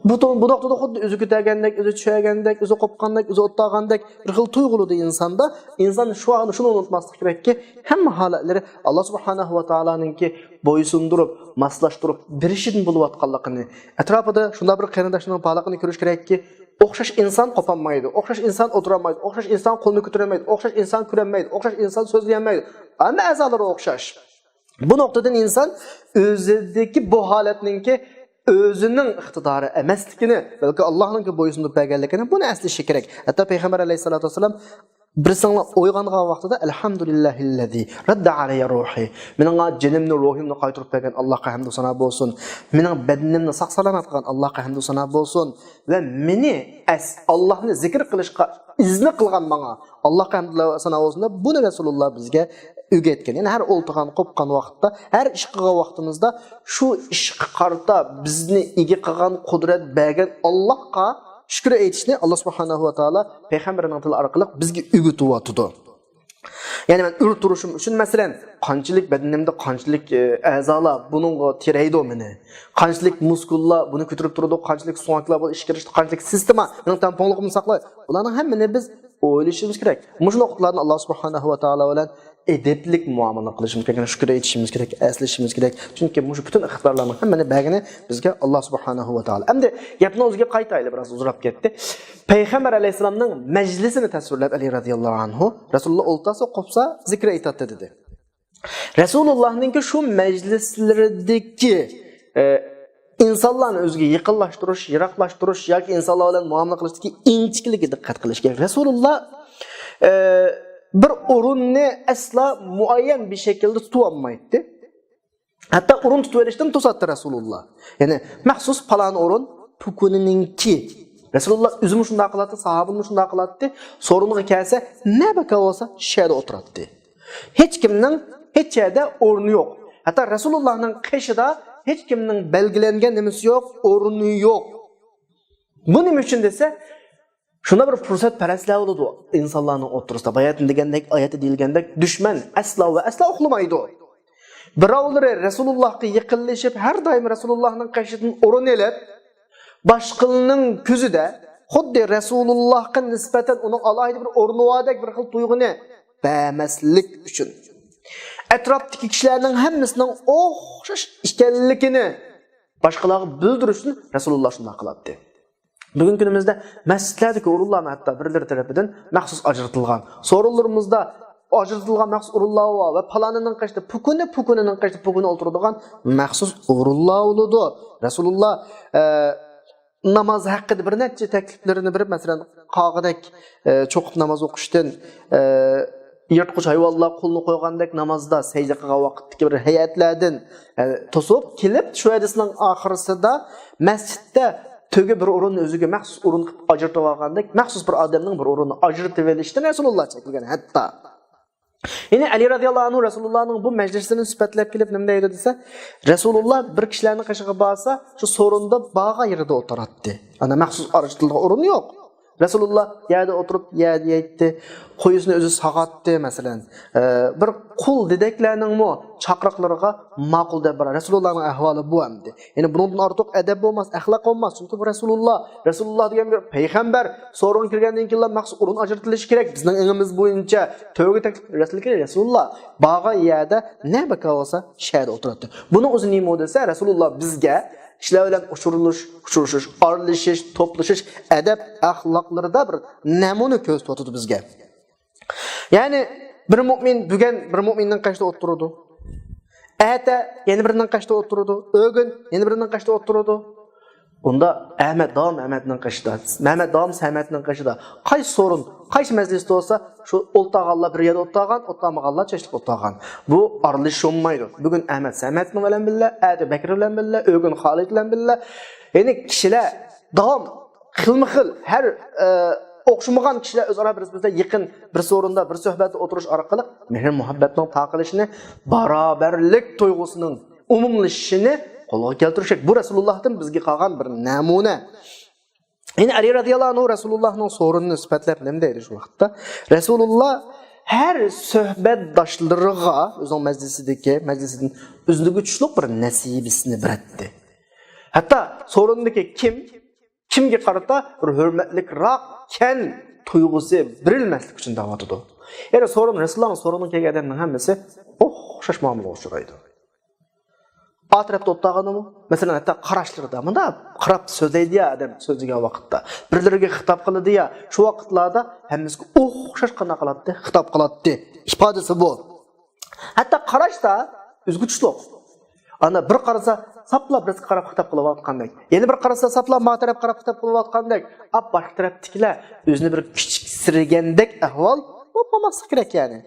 بۇ، بۇ نۇقتىدا خۇددى ئۆزى كۆتەرگەندەك، ئۆزى چۈشۈرگەندەك، ئۆزى قوپقاندەك، ئۆزى ئولتۇرغاندەك بىر خىل تۇيغۇلىدى ئىنساندا. ئىنسان شۇ، شۇنى ئۇنتۇماسلىق كېرەككى، ھەممە ھالەتلىرى ئاللا سۇبھانەھۇ ۋە تائالانىڭكى بويسۇندۇرۇپ، ماسلاشتۇرۇپ بېرىشىدىن بولۇۋاتقانلىقىنى، ئەتراپىدا شۇنداق بىر قېرىنداشنىڭ بارلىقىنى كۆرۈش كېرەككى، ئوخشاش ئىنسان قوپالمايدۇ، ئوخشاش ئىنسان ئولتۇرالمايدۇ، ئوخشاش ئىنسان قولىنى كۆتۈرەلمەيدۇ، ئوخشاش ئىنسان كۆرەلمەيدۇ، ئوخشاش ئىنسان سۆزلىيەلمەيدۇ. ھەممە ئەزالىرى ئوخشاش. بۇ نۇقتىدىن ئىنسان ئۆزىدىكى بۇ ھالەتنىڭكى ئۆزىنىڭ ئىقتىدارى ئەمەسلىكىنى، بەلكى ئاللانىڭكى بويسۇندۇرۇپ بەرگەنلىكىنى، بۇنى ئەسلىشى كېرەك. ھەتتا پەيغەمبەر ئەلەيھىسسالاتۇ ۋەسسالام، بىرسىڭلار ئويغانغان ۋاقتىدا، «ئەلھەمدۇلىللاھىللەزى رەددە ئەلەييە روھى»، مېنىڭغا جېنىمنى، روھۇمنى قايتۇرۇپ بەرگەن ئاللاھقا ھەمدۇ سانا بولسۇن، مېنىڭ بەدىنىمنى ساق-سالامەت قىلغان ئاللاھقا ھەمدۇ سانا بولسۇن ۋە مېنى ئەس-، ئاللاھنى زىكىر قىلىشقا ئىزنى قىلغان ماڭا ئاللاھقا ھەمدۇ سانا بولسۇن دەپ، بۇنى رەسۇلۇللا بىزگە ئۆگەتكەن. يەنى ھەر ئولتۇرغان، قوپقان ۋاقىتتا، ھەر ئىش قىلغان ۋاقتىمىزدا شۇ ئىشقا قارىتا بىزنى ئىگە قىلغان، قۇدرەت بەرگەن ئاللاھقا شۈكۈر ئېيتىشنى ئاللا سۇبھانەھۇ ۋە تائالا پەيغەمبىرىنىڭ تىلى ئارقىلىق بىزگە ئۆگىتىۋاتىدۇ. يەنى مەن ئۆر تۇرۇشۇم ئۈچۈن، مەسىلەن، قانچىلىك بەدىنىمدە قانچىلىك، ئە، ئەزالار بۇنىڭغا تىرەيدۇ مېنى، قانچىلىك مۇسكۇللار بۇنى كۆتۈرۈپ تۇرىدۇ، قانچىلىك سۆڭەكلەر بۇ ئىشقا كىرىشتى، قانچىلىك سىستېما مېنىڭ تەڭپۇڭلۇقۇمنى ساقلايدۇ. بۇلارنىڭ ھەممىنى بىز ئويلىشىمىز كېرەك. مۇشۇ نۇقتىلارنى ئاللا سۇبھانەھۇ ۋە تائالا بىلەن ئەدەپلىك مۇئامىلە قىلىشىمىز كېرەك، شۈكۈر ئېيتىشىمىز كېرەك، ئەسلىشىمىز كېرەك. چۈنكى مۇشۇ پۈتۈن ئىقتىدارلارنىڭ ھەممىنى بەرگىنى بىزگە ئاللا سۇبھانەھۇ ۋە تائالا. ئەمدى گەپنىڭ ئۆزىگە قايتايلى، بىراز ئۇزىراپ كەتتى. پەيغەمبەر ئەلەيھىسسالامنىڭ مەجلىسىنى تەسۋىرلەپ، ئەلى رەزىياللاھۇ ئەنھۇ، رەسۇلۇللا ئولتۇرسا، قوپسا، زىكىر ئېيتاتتى دېدى. رەسۇلۇللانىڭكى شۇ مەجلىسلىرىدىكى، ئە، ئىنسانلارنى ئۆزىگە يېقىنلاشتۇرۇش، يىراقلاشتۇرۇش ياكى ئىنسانلار بىلەن مۇئامىلە قىلىشتىكى ئىنچىكىلىكىگە دىققەت قىلىش كېرەك. رەسۇلۇللا، ئە، بىر ئورۇننى ئەسلا مۇئەييەن بىر شەكىلدە تۇتۇۋالمايتتى. ھەتتا ئورۇن تۇتۇۋېلىشتىن توساتتى رەسۇلۇللا. يەنى مەخسۇس پالان ئورۇن پۇكۇنىنىڭكى. رەسۇلۇللا ئۆزىمۇ شۇنداق قىلاتتى، ساھابىلىرىمۇ شۇنداق قىلاتتى. سورۇنغا كەلسە، نەبەكا بولسا شۇ يەردە ئولتۇراتتى. ھېچكىمنىڭ ھېچ يەردە ئورنى يوق. ھەتتا رەسۇلۇللانىڭ قېشىدا ھېچكىمنىڭ بەلگىلەنگەن نېمىسى يوق، ئورنى يوق. بۇ نېمە ئۈچۈن دېسە، شۇنداق بىر پۇرسەتپەرەسلەر بولىدۇ ئىنسانلارنىڭ ئوتتۇرىسىدا. باياتىن دېگەندەك، ئايەتتە دېيىلگەندەك، دۈشمەن ئەسلا ۋە ئەسلا ئۇخلىمايدۇ. بىراۋلىرى رەسۇلۇللاھقا يېقىنلىشىپ، ھەر دائىم رەسۇلۇللاھنىڭ قېشىدىن ئورۇن ئېلىپ، باشقىلارنىڭ كۆزىدە خۇددى رەسۇلۇللاھقا نىسبەتەن ئۇنىڭ ئالاھىدە بىر ئورنى باردەك بىر خىل تۇيغۇنى بەرمەسلىك ئۈچۈن، ئەتراپتىكى كىشىلەرنىڭ ھەممىسىنىڭ ئوخشاش ئىكەنلىكىنى باشقىلارغا بىلدۈرۈش ئۈچۈن رەسۇلۇللاھ شۇنداق قىلاتتى. بۈگۈنكى كۈنىمىزدە مەسچىتلەردىكى ئورۇنلارمۇ ھەتتا بىرلىرى تەرىپىدىن مەخسۇس ئاجرىتىلغان. سورۇنلىرىمىزدا ئاجرىتىلغان مەخسۇس ئورۇنلار بار ۋە پالانىنىڭ قېشىدا پۇكىنى، پۇكىنىنىڭ قېشىدا پۇكىنى ئولتۇرىدىغان مەخسۇس ئورۇنلار بولىدۇ. رەسۇلۇللاھ، ئە، ناماز ھەققىدە بىر نەچچە تەكلىپلىرىنى بېرىپ، مەسىلەن، قاغىدەك، ئە، چوقۇپ ناماز ئوقۇشتىن، ئە، يىرتقۇچ ھايۋانلار قولىنى قويغاندەك نامازدا سەجدە قىلغان ۋاقىتتىكى بىر ھەيئەتلەردىن، ئە، توسۇپ كېلىپ، شۇ ھەدىسنىڭ ئاخىرىسىدا مەسچىتتە تۆگە بىر ئورۇننى ئۆزىگە مەخسۇس ئورۇن قىلىپ ئاجرىتىپ ئالغاندەك، مەخسۇس بىر ئادەمنىڭ بىر ئورۇننى ئاجرىتىۋېلىشتىن رەسۇلۇللاھ چەكلىگەن ھەتتا. يەنى ئەلى رازىياللاھۇ ئەنھۇ رەسۇلۇللاھنىڭ بۇ مەجلىسىنى سۈپەتلەپ كېلىپ نېمە دەيدۇ دېسە، رەسۇلۇللاھ بىر كىشىلەرنىڭ قېشىغا بارسا، شۇ سورۇندا بارغان يېرىدە ئولتۇراتتى. ئانا مەخسۇس ئاجرىتىلغان ئورۇن يوق. رەسۇلۇللاھ يەردە ئولتۇرۇپ، يەردە يەيتتى. قويىسىنى ئۆزى ساغاتتى، مەسىلەن. ئە، بىر قۇل دېدەكلەرنىڭمۇ چاقىرىقلىرىغا ماقۇل دەپ بارار. رەسۇلۇللاھنىڭ ئەھۋالى بۇ ئەمدى. يەنى بۇنىڭدىن ئارتۇق ئەدەپ بولماس، ئەخلاق بولماس. چۈنكى بۇ رەسۇلۇللاھ. رەسۇلۇللاھ دېگەن بىر پەيغەمبەر. سورۇنغا كىرگەندىن كېيىنلا مەخسۇس ئورۇن ئاجرىتىلىشى كېرەك. بىزنىڭ ئېڭىمىز بويىچە تۆگە تەكلىپ رەسۇلۇللاھ. بارغان يەردە نە بىكار بولسا، شۇ يەردە ئولتۇراتتى. بۇنىڭ ئۆزى نېمە دېسە، رەسۇلۇللاھ بىزگە كىشىلەر بىلەن ئۇچرىلىش، ئۇچرىشىش، ئارىلىشىش، توپلىشىش، ئەدەپ ئەخلاقلىرىدا بىر نەمۇنە كۆرسىتىۋاتىدۇ بىزگە. يەنى بىر مۇئمىن بۈگۈن بىر مۇئمىننىڭ قېشىدا ئولتۇرىدۇ. ئەتە يەنە بىرىنىڭ قېشىدا ئولتۇرىدۇ. ئۆگۈن يەنە بىرىنىڭ قېشىدا ئولتۇرىدۇ. بۇندا ئەمەت داۋام ئەمەتنىڭ قېشىدا، مەمەت داۋام سەمەتنىڭ قېشىدا. قايسى سورۇن، قايسى مەجلىستە بولسا، شۇ ئولتۇرغانلار بىر يەردە ئولتۇرغان، ئولتۇرمىغانلار چېچىلىپ ئولتۇرغان. بۇ ئارىلىشىش بولمايدۇ. بۈگۈن ئەمەت سەمەت بىلەن بىللە، ئەتە بەكرى بىلەن بىللە، ئۆگۈن خالىد بىلەن بىللە. يەنى كىشىلەر داۋام خىلمۇ خىل، ھەر، ئە، ئوخشىمىغان كىشىلەر ئۆزئارا بىر-بىرسى بىلەن يېقىن بىر سورۇندا، بىر سۆھبەتتە ئولتۇرۇش ئارقىلىق مېھىر-مۇھەببەتنىڭ تارقىلىشىنى، باراۋەرلىك تۇيغۇسىنىڭ ئومۇملىشىشىنى قولغا كەلتۈرۈشتەك. بۇ رەسۇلۇللاھتىن بىزگە قالغان بىر نەمۇنە. يەنى ئەلى رازىياللاھۇ ئەنھۇ رەسۇلۇللاھنىڭ سورۇنىنى سۈپەتلەپ نېمە دەيدۇ شۇ ۋاقىتتا؟ رەسۇلۇللاھ ھەر سۆھبەتداشلىرىغا ئۆزىنىڭ مەجلىسىدىكى، مەجلىسىدىن ئۈزۈلگۈچلۈك بىر نەسىبىسىنى بېرەتتى. ھەتتا سورۇندىكى كىم، كىمگە قارىتا بىر ھۆرمەتلىكراككەن تۇيغۇسى بېرىلمەسلىك ئۈچۈن دەۋاتىدۇ. يەنى سورۇن، رەسۇلۇللاھنىڭ سورۇنىغا كەلگەن ئادەمنىڭ ھەممىسى ئوخشاش مۇئامىلىگە ئۇچرايدۇ. ئا تەرەپتە ئولتۇرغىنىمۇ، مەسىلەن، ھەتتا قاراشلىرىدا، مۇنداق قاراپ سۆزلەيدۇ يا ئادەم سۆزلىگەن ۋاقىتتا. بىرلىرىگە خىتاب قىلىدۇ يا، شۇ ۋاقىتلاردا ھەممىسىگە ئوخشاش قانداق قىلاتتى؟ خىتاب قىلاتتى. ئىپادىسى بۇ. ھەتتا قاراشتا ئۆزگىچىلىق. ئانا بىر قارىسا، ساپلا بىرسىگە قاراپ خىتاب قىلىۋاتقاندەك. يەنە بىر قارىسا، ساپلا ما تەرەپ قاراپ خىتاب قىلىۋاتقاندەك. ئاپ باشقا تەرەپتىكىلەر ئۆزىنى بىر كىچىكسىرىگەندەك ئەھۋال بولماسلىق كېرەك يەنى.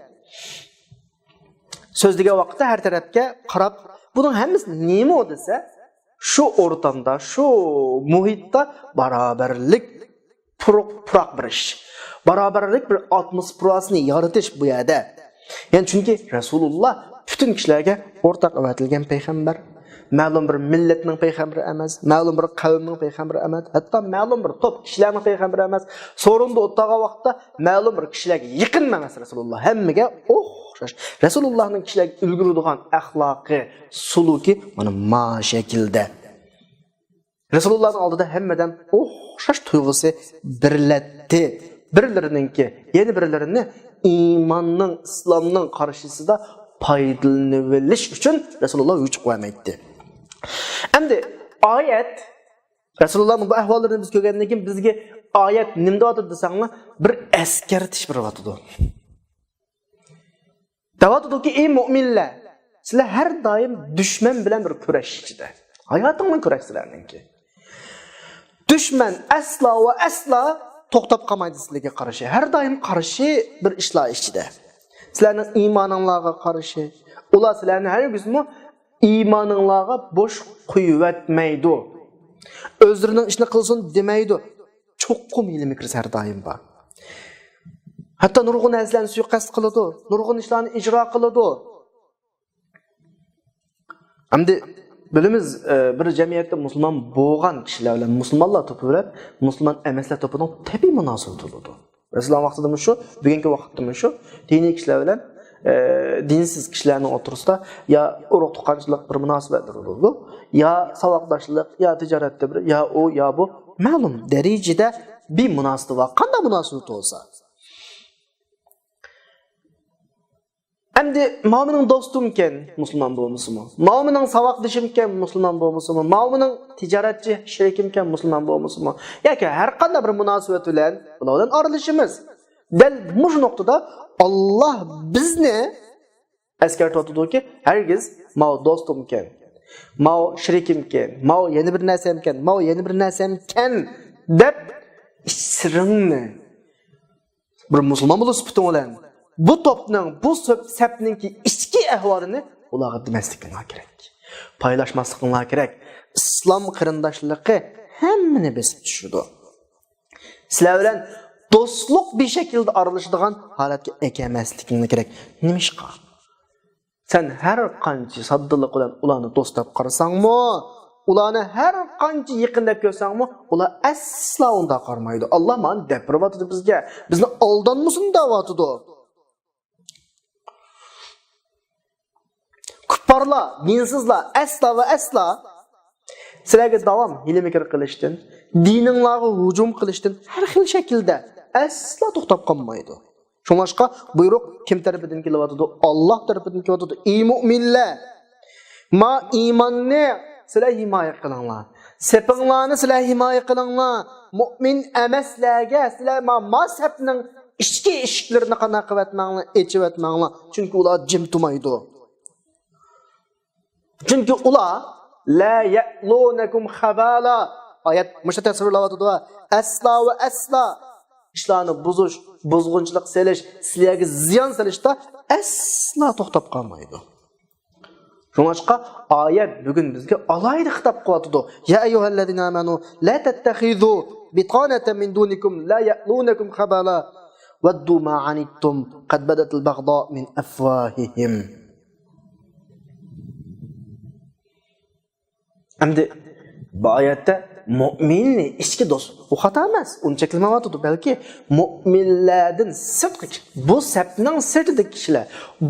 سۆزلىگەن ۋاقىتتا ھەر تەرەپكە قاراپ، بۇنىڭ ھەممىسى نېمە دېسە، شۇ ئورتامدا، شۇ مۇھىتتا باراۋەرلىك پۇرۇق، پۇراق بېرىش، باراۋەرلىك بىر ئاتموسفېراسىنى يارىتىش بۇ يەردە. يەنى چۈنكى رەسۇلۇللاھ پۈتۈن كىشىلەرگە ئورتاق ئەۋەتىلگەن پەيغەمبەر، مەلۇم بىر مىللەتنىڭ پەيغەمبىرى ئەمەس، مەلۇم بىر قەۋمنىڭ پەيغەمبىرى ئەمەس، ھەتتا مەلۇم بىر توپ كىشىلەرنىڭ پەيغەمبىرى ئەمەس. سورۇندا ئولتۇرغان ۋاقىتتا مەلۇم بىر كىشىلەرگە يېقىن ئەمەس رەسۇلۇللاھ، ھەممىگە ئوخشاش. رەسۇلۇللاھنىڭ كىشىلەرگە ئۈلگۈرىدىغان ئەخلاقى، سۇلۇكى مانا ما شەكىلدە. رەسۇلۇللاھنىڭ ئالدىدا ھەممە ئادەم ئوخشاش تۇيغۇسى بېرىلەتتى. بىرلىرىنىڭكى يەنە بىرلىرىنى ئىماننىڭ، ئىسلامنىڭ قارشىسىدا پايدىلىنىۋېلىش ئۈچۈن رەسۇلۇللاھ ھۆچ قويمايتتى. ئەمدى ئايەت، رەسۇلۇللاھنىڭ بۇ ئەھۋاللىرىنى بىز كۆرگەندىن كېيىن بىزگە ئايەت نېمە دەۋاتىدۇ دېسەڭلار، بىر ئەسكەرتىش بېرىۋاتىدۇ. دەۋاتىدۇكى، ئى مۆمىنلەر، سىلەر ھەر دائىم دۈشمەن بىلەن بىر كۈرەش ئىچىدە. ھاياتىڭلار كۈرەش سىلەرنىڭكى. دۈشمەن ئەسلا ۋە ئەسلا توختاپ قالمايدۇ سىلەرگە قارشى. ھەر دائىم قارشى بىر ئىشلار ئىچىدە. سىلەرنىڭ ئىمانىڭلارغا قارشى. ئۇلار سىلەرنى ھەرگىزمۇ ئىمانىڭلارغا بوش قويۇۋەتمەيدۇ. ئۆزلىرىنىڭ ئىشىنى قىلسۇن دېمەيدۇ. چوقۇم ھىيلە-مىكرى ھەر دائىم بار. ھەتتا نۇرغۇن نەرسىلەرنى سۇيىقەست قىلىدۇ، نۇرغۇن ئىشلارنى ئىجرا قىلىدۇ. ئەمدى بىلىمىز، ئە، بىر جەمئىيەتتە مۇسۇلمان بولغان كىشىلەر بىلەن مۇسۇلمانلار توپى بىلەن مۇسۇلمان ئەمەسلەر توپىنىڭ تەبىئىي مۇناسىۋىتى بولىدۇ. ئىسلام ۋاقتىدىمۇ شۇ، بۈگۈنكى ۋاقىتتىمۇ شۇ، دىنىي كىشىلەر بىلەن، ئە، دىنسىز كىشىلەرنىڭ ئوتتۇرىسىدا يا ئۇرۇق تۇغقانچىلىق بىر مۇناسىۋەتلىرى بولىدۇ، يا ساۋاقداشلىق، يا تىجارەتتە بىر، يا ئۇ، يا بۇ. مەلۇم دەرىجىدە بىر مۇناسىۋىتى بار. قانداق مۇناسىۋىتى بولسا. ئەمدى ماۋۇ مېنىڭ دوستۇمكەن، مۇسۇلمان بولمىسىمۇ، ماۋۇ مېنىڭ ساۋاقدىشىمكەن، مۇسۇلمان بولمىسىمۇ، ماۋۇ مېنىڭ تىجارەتچى شېرىكىمكەن، مۇسۇلمان بولمىسىمۇ، ياكى ھەر قانداق بىر مۇناسىۋەت بىلەن بۇلار بىلەن ئارىلىشىمىز. دەل مۇشۇ نۇقتىدا ئاللاھ بىزنى ئەسكەرتىۋاتىدۇكى، ھەرگىز ماۋۇ دوستۇمكەن، ماۋۇ شېرىكىمكەن، ماۋۇ يەنە بىر نەرسەمكەن، ماۋۇ يەنە بىر نەرسەمكەن دەپ ئىچ سىرىڭنى، بىر مۇسۇلمان بولۇش سۈپىتىڭ بىلەن بۇ توپنىڭ، بۇ سۆپ-، سەپنىڭكى ئىچكى ئەھۋالىنى ئۇلارغا دېمەسلىكىڭلار كېرەك. پايلاشماسلىقىڭلار كېرەك. ئىسلام قېرىنداشلىقى ھەممىنى بېسىپ چۈشىدۇ. سىلەر بىلەن دوستلۇق بىر شەكىلدە ئارىلىشىدىغان ھالەتكە ئەكەلمەسلىكىڭلار كېرەك. نېمىشقا؟ سەن ھەر قانچە ساددىلىق بىلەن ئۇلارنى دوست دەپ قارىساڭمۇ، ئۇلارنى ھەر قانچە يېقىن دەپ كۆرسەڭمۇ، ئۇلار ئەسلا ئۇنداق قارىمايدۇ. ئاللاھ مانا دەپ بېرىۋاتىدۇ بىزگە. بىزنى ئالدانمىسۇن دەۋاتىدۇ. كۇپپارلار، دىنسىزلار ئەسلا ۋە ئەسلا سىلەرگە داۋام ھىيلە-مىكىر قىلىشتىن، دىنىڭلارغا ھۇجۇم قىلىشتىن ھەر خىل شەكىلدە ئەسلا توختاپ قالمايدۇ. شۇڭلاشقا بۇيرۇق كىم تەرىپىدىن كېلىۋاتىدۇ؟ ئاللاھ تەرىپىدىن كېلىۋاتىدۇ. ئى مۇئمىنلەر! ما ئىماننى سىلەر ھىمايە قىلىڭلار. سېپىڭلارنى سىلەر ھىمايە قىلىڭلار. مۇئمىن ئەمەسلەرگە سىلەر ما، ما سەپنىڭ ئىچكى ئىشىكلىرىنى قانداق قىلىۋەتمەڭلار، ئېچىۋەتمەڭلار. چۈنكى ئۇلار جىم تۇرمايدۇ. چۈنكى ئۇلار لا يەئلۇنەكۇم خەبالا. ئايەت مۇشۇ تەسۋىرلەۋاتىدۇ. ئەسلا ۋە ئەسلا ئىشلارنى بۇزۇش، بۇزغۇنچىلىق سېلىش، سىلەرگە زىيان سېلىشتا ئەسلا توختاپ قالمايدۇ. شۇڭلاشقا ئايەت بۈگۈن بىزگە ئالاھىدە خىتاب قىلىۋاتىدۇ. يا ئەييۇھەللەزىنە ئامەنۇ لا تەتتەخىزۇ بىطانەتە مىن دۇنىكۇم لا يەئلۇنەكۇم خەبالا ۋەددۇ ما ئەنىتتۇم قەد بەدەتىل بەغضاء مىن ئەفۋاھىھىم. ئەمدى بۇ ئايەتتە مۇئمىننى ئىچكى دوست، ئۇ خاتا ئەمەس، ئۇنى چەكلىمەيۋاتىدۇ. بەلكى مۇئمىنلەردىن سىرتقى، بۇ سەپنىڭ سىرتىدىكى كىشىلەر،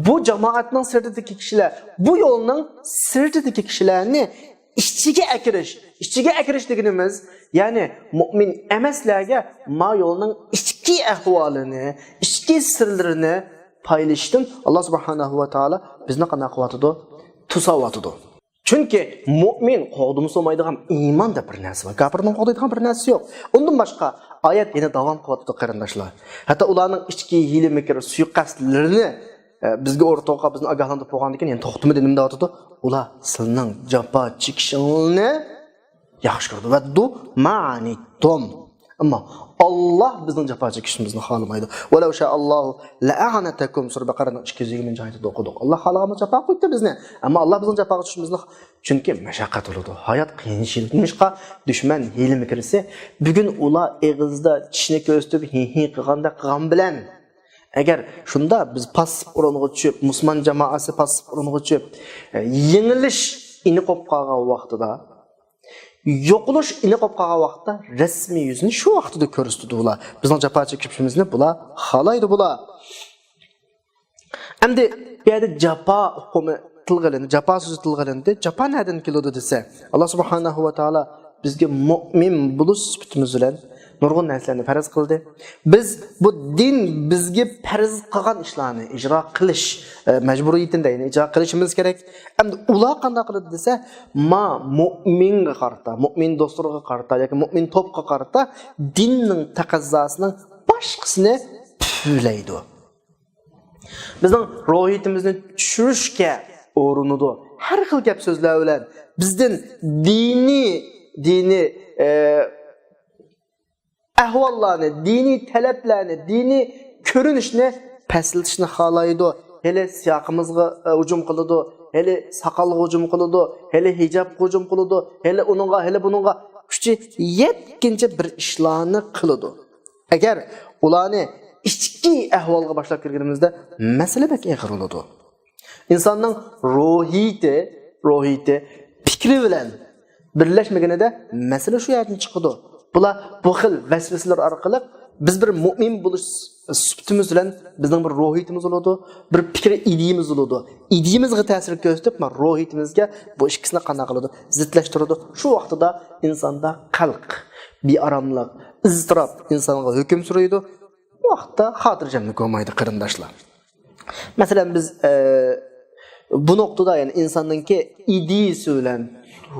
بۇ جامائەتنىڭ سىرتىدىكى كىشىلەر، بۇ يولنىڭ سىرتىدىكى كىشىلەرنى ئىچىگە ئەكىرىش. ئىچىگە ئەكىرىش دېگىنىمىز، يەنى مۇئمىن ئەمەسلەرگە ما يولنىڭ ئىچكى ئەھۋالىنى، ئىچكى سىرلىرىنى پايلىشىشتىن ئاللا سۇبھانەھۇ ۋە تائالا بىزنى قانداق قىلىۋاتىدۇ؟ توساۋاتىدۇ. چۈنكى مۇئمىن قوغدىمىسا بولمايدىغان ئىمان دەپ بىر نەرسە بار. كاپىرنىڭ قوغدايدىغان بىر نەرسىسى يوق. ئۇندىن باشقا ئايەت يەنە داۋام قىلىۋاتىدۇ، قېرىنداشلار. ھەتتا ئۇلارنىڭ ئىچكى ھىيلە-مىكىر، سۇيىقەستلىرىنى، ئە، بىزگە ئورتىغا قويۇپ، بىزنى ئاگاھلاندۇرۇپ بولغاندىن كېيىن يەنە توختىمىدى، نېمە دەۋاتىدۇ؟ ئۇلار سىلىنىڭ جاپا چېكىشىڭلارنى ياخشى كۆرىدۇ. ۋەددۇ ما ئەنىتتۇم. ئەمما ئاللا بىزنىڭ جاپا چېكىشىمىزنى خالىمايدۇ. ۋەلەۋ شائاللاھۇ لەئەئەنەتەكۇم. سۈرە بەقەرەنىڭ ئىككى يۈز يىگىرمىنچى ئايىتىدە ئوقۇدۇق. ئاللا خالىغاندا جاپا قويۇپتۇ بىزنى. ئەمما ئاللا بىزنىڭ جاپاغا چۈشۈشىمىزنى، چۈنكى مەشەققەت بولىدۇ. ھايات قىيىنچىلىق. نېمىشقا؟ دۈشمەن ھىيلە-مىكىرسى. بۈگۈن ئۇلار ئېغىزدا چىشىنى كۆرسىتىپ، ھى-ھى قىلغاندەك قىلغان بىلەن، ئەگەر شۇندا بىز پاسسىپ ئورۇنغا چۈشۈپ، مۇسۇلمان جامائەسى پاسسىپ ئورۇنغا چۈشۈپ، ئە، يېڭىلىش ئېنىق بولۇپ قالغان ۋاقتىدا، يوقىلىش ئېنىق بولۇپ قالغان ۋاقىتتا رەسمىي يۈزىنى شۇ ۋاقتىدا كۆرسىتىدۇ بۇلار. بىزنىڭ جاپا چېكىشىمىزنى بۇلار خالايدۇ بۇلار. ئەمدى بۇ يەردە جاپا ئۇقۇمى تىلغا ئېلىندى، جاپا سۆزى تىلغا ئېلىندى. جاپا نەدىن كېلىدۇ دېسە، ئاللا سۇبھانەھۇ ۋە تائالا بىزگە مۇئمىن بولۇش سۈپىتىمىز بىلەن نۇرغۇن نەرسىلەرنى پەرز قىلدى. بىز بۇ دىن بىزگە پەرز قىلغان ئىشلارنى ئىجرا قىلىش، ئە، مەجبۇرىيىتىنى دە يەنە ئىجرا قىلىشىمىز كېرەك. ئەمدى ئۇلار قانداق قىلىدۇ دېسە، ما مۇئمىنغا قارىتا، مۇئمىن دوستلىرىغا قارىتا ياكى مۇئمىن توپقا قارىتا دىننىڭ تەقەززاسىنىڭ باشقىسىنى پۈۋلەيدۇ. بىزنىڭ روھىيىتىمىزنى چۈشۈرۈشكە ئۇرۇنىدۇ. ھەر خىل گەپ سۆزلەر بىلەن بىزدىن دىنىي، دىنىي، ئە، ئەھۋاللارنى، دىنىي تەلەپلەرنى، دىنىي كۆرۈنۈشنى پەسلىتىشنى خالايدۇ. ھېلى سىياقىمىزغا، ئە، ھۇجۇم قىلىدۇ، ھېلى ساقالغا ھۇجۇم قىلىدۇ، ھېلى ھىجابقا ھۇجۇم قىلىدۇ، ھېلى ئۇنىڭغا، ھېلى بۇنىڭغا كۈچى يەتكىنىچە بىر ئىشلارنى قىلىدۇ. ئەگەر ئۇلارنى ئىچكى ئەھۋالغا باشلاپ كىرگىنىمىزدە مەسىلە بەك ئېغىر بولىدۇ. ئىنساننىڭ روھىيىتى، روھىيىتى پىكرى بىلەن بىرلەشمىگىنىدە مەسىلە شۇ يەردىن چىقىدۇ. بۇلار بۇ خىل ۋەسۋەسىلەر ئارقىلىق بىز بىر مۆمىن بولۇش سۈپىتىمىز بىلەن بىزنىڭ بىر روھىيىتىمىز بولىدۇ، بىر پىكىر ئىدىيىمىز بولىدۇ. ئىدىيىمىزگە تەسىر كۆرسىتىپ، مانا روھىيىتىمىزگە بۇ ئىككىسىنى قانداق قىلىدۇ؟ زىتلەشتۈرىدۇ. شۇ ۋاقتىدا ئىنساندا قەلق، بىئاراملىق، ئىزتىراپ ئىنسانغا ھۆكۈم سۈرىدۇ. بۇ ۋاقىتتا خاتىرجەملىك بولمايدۇ، قېرىنداشلار. مەسىلەن، بىز، ئە، بۇ نۇقتىدا، يەنى ئىنساننىڭكى ئىدىيىسى بىلەن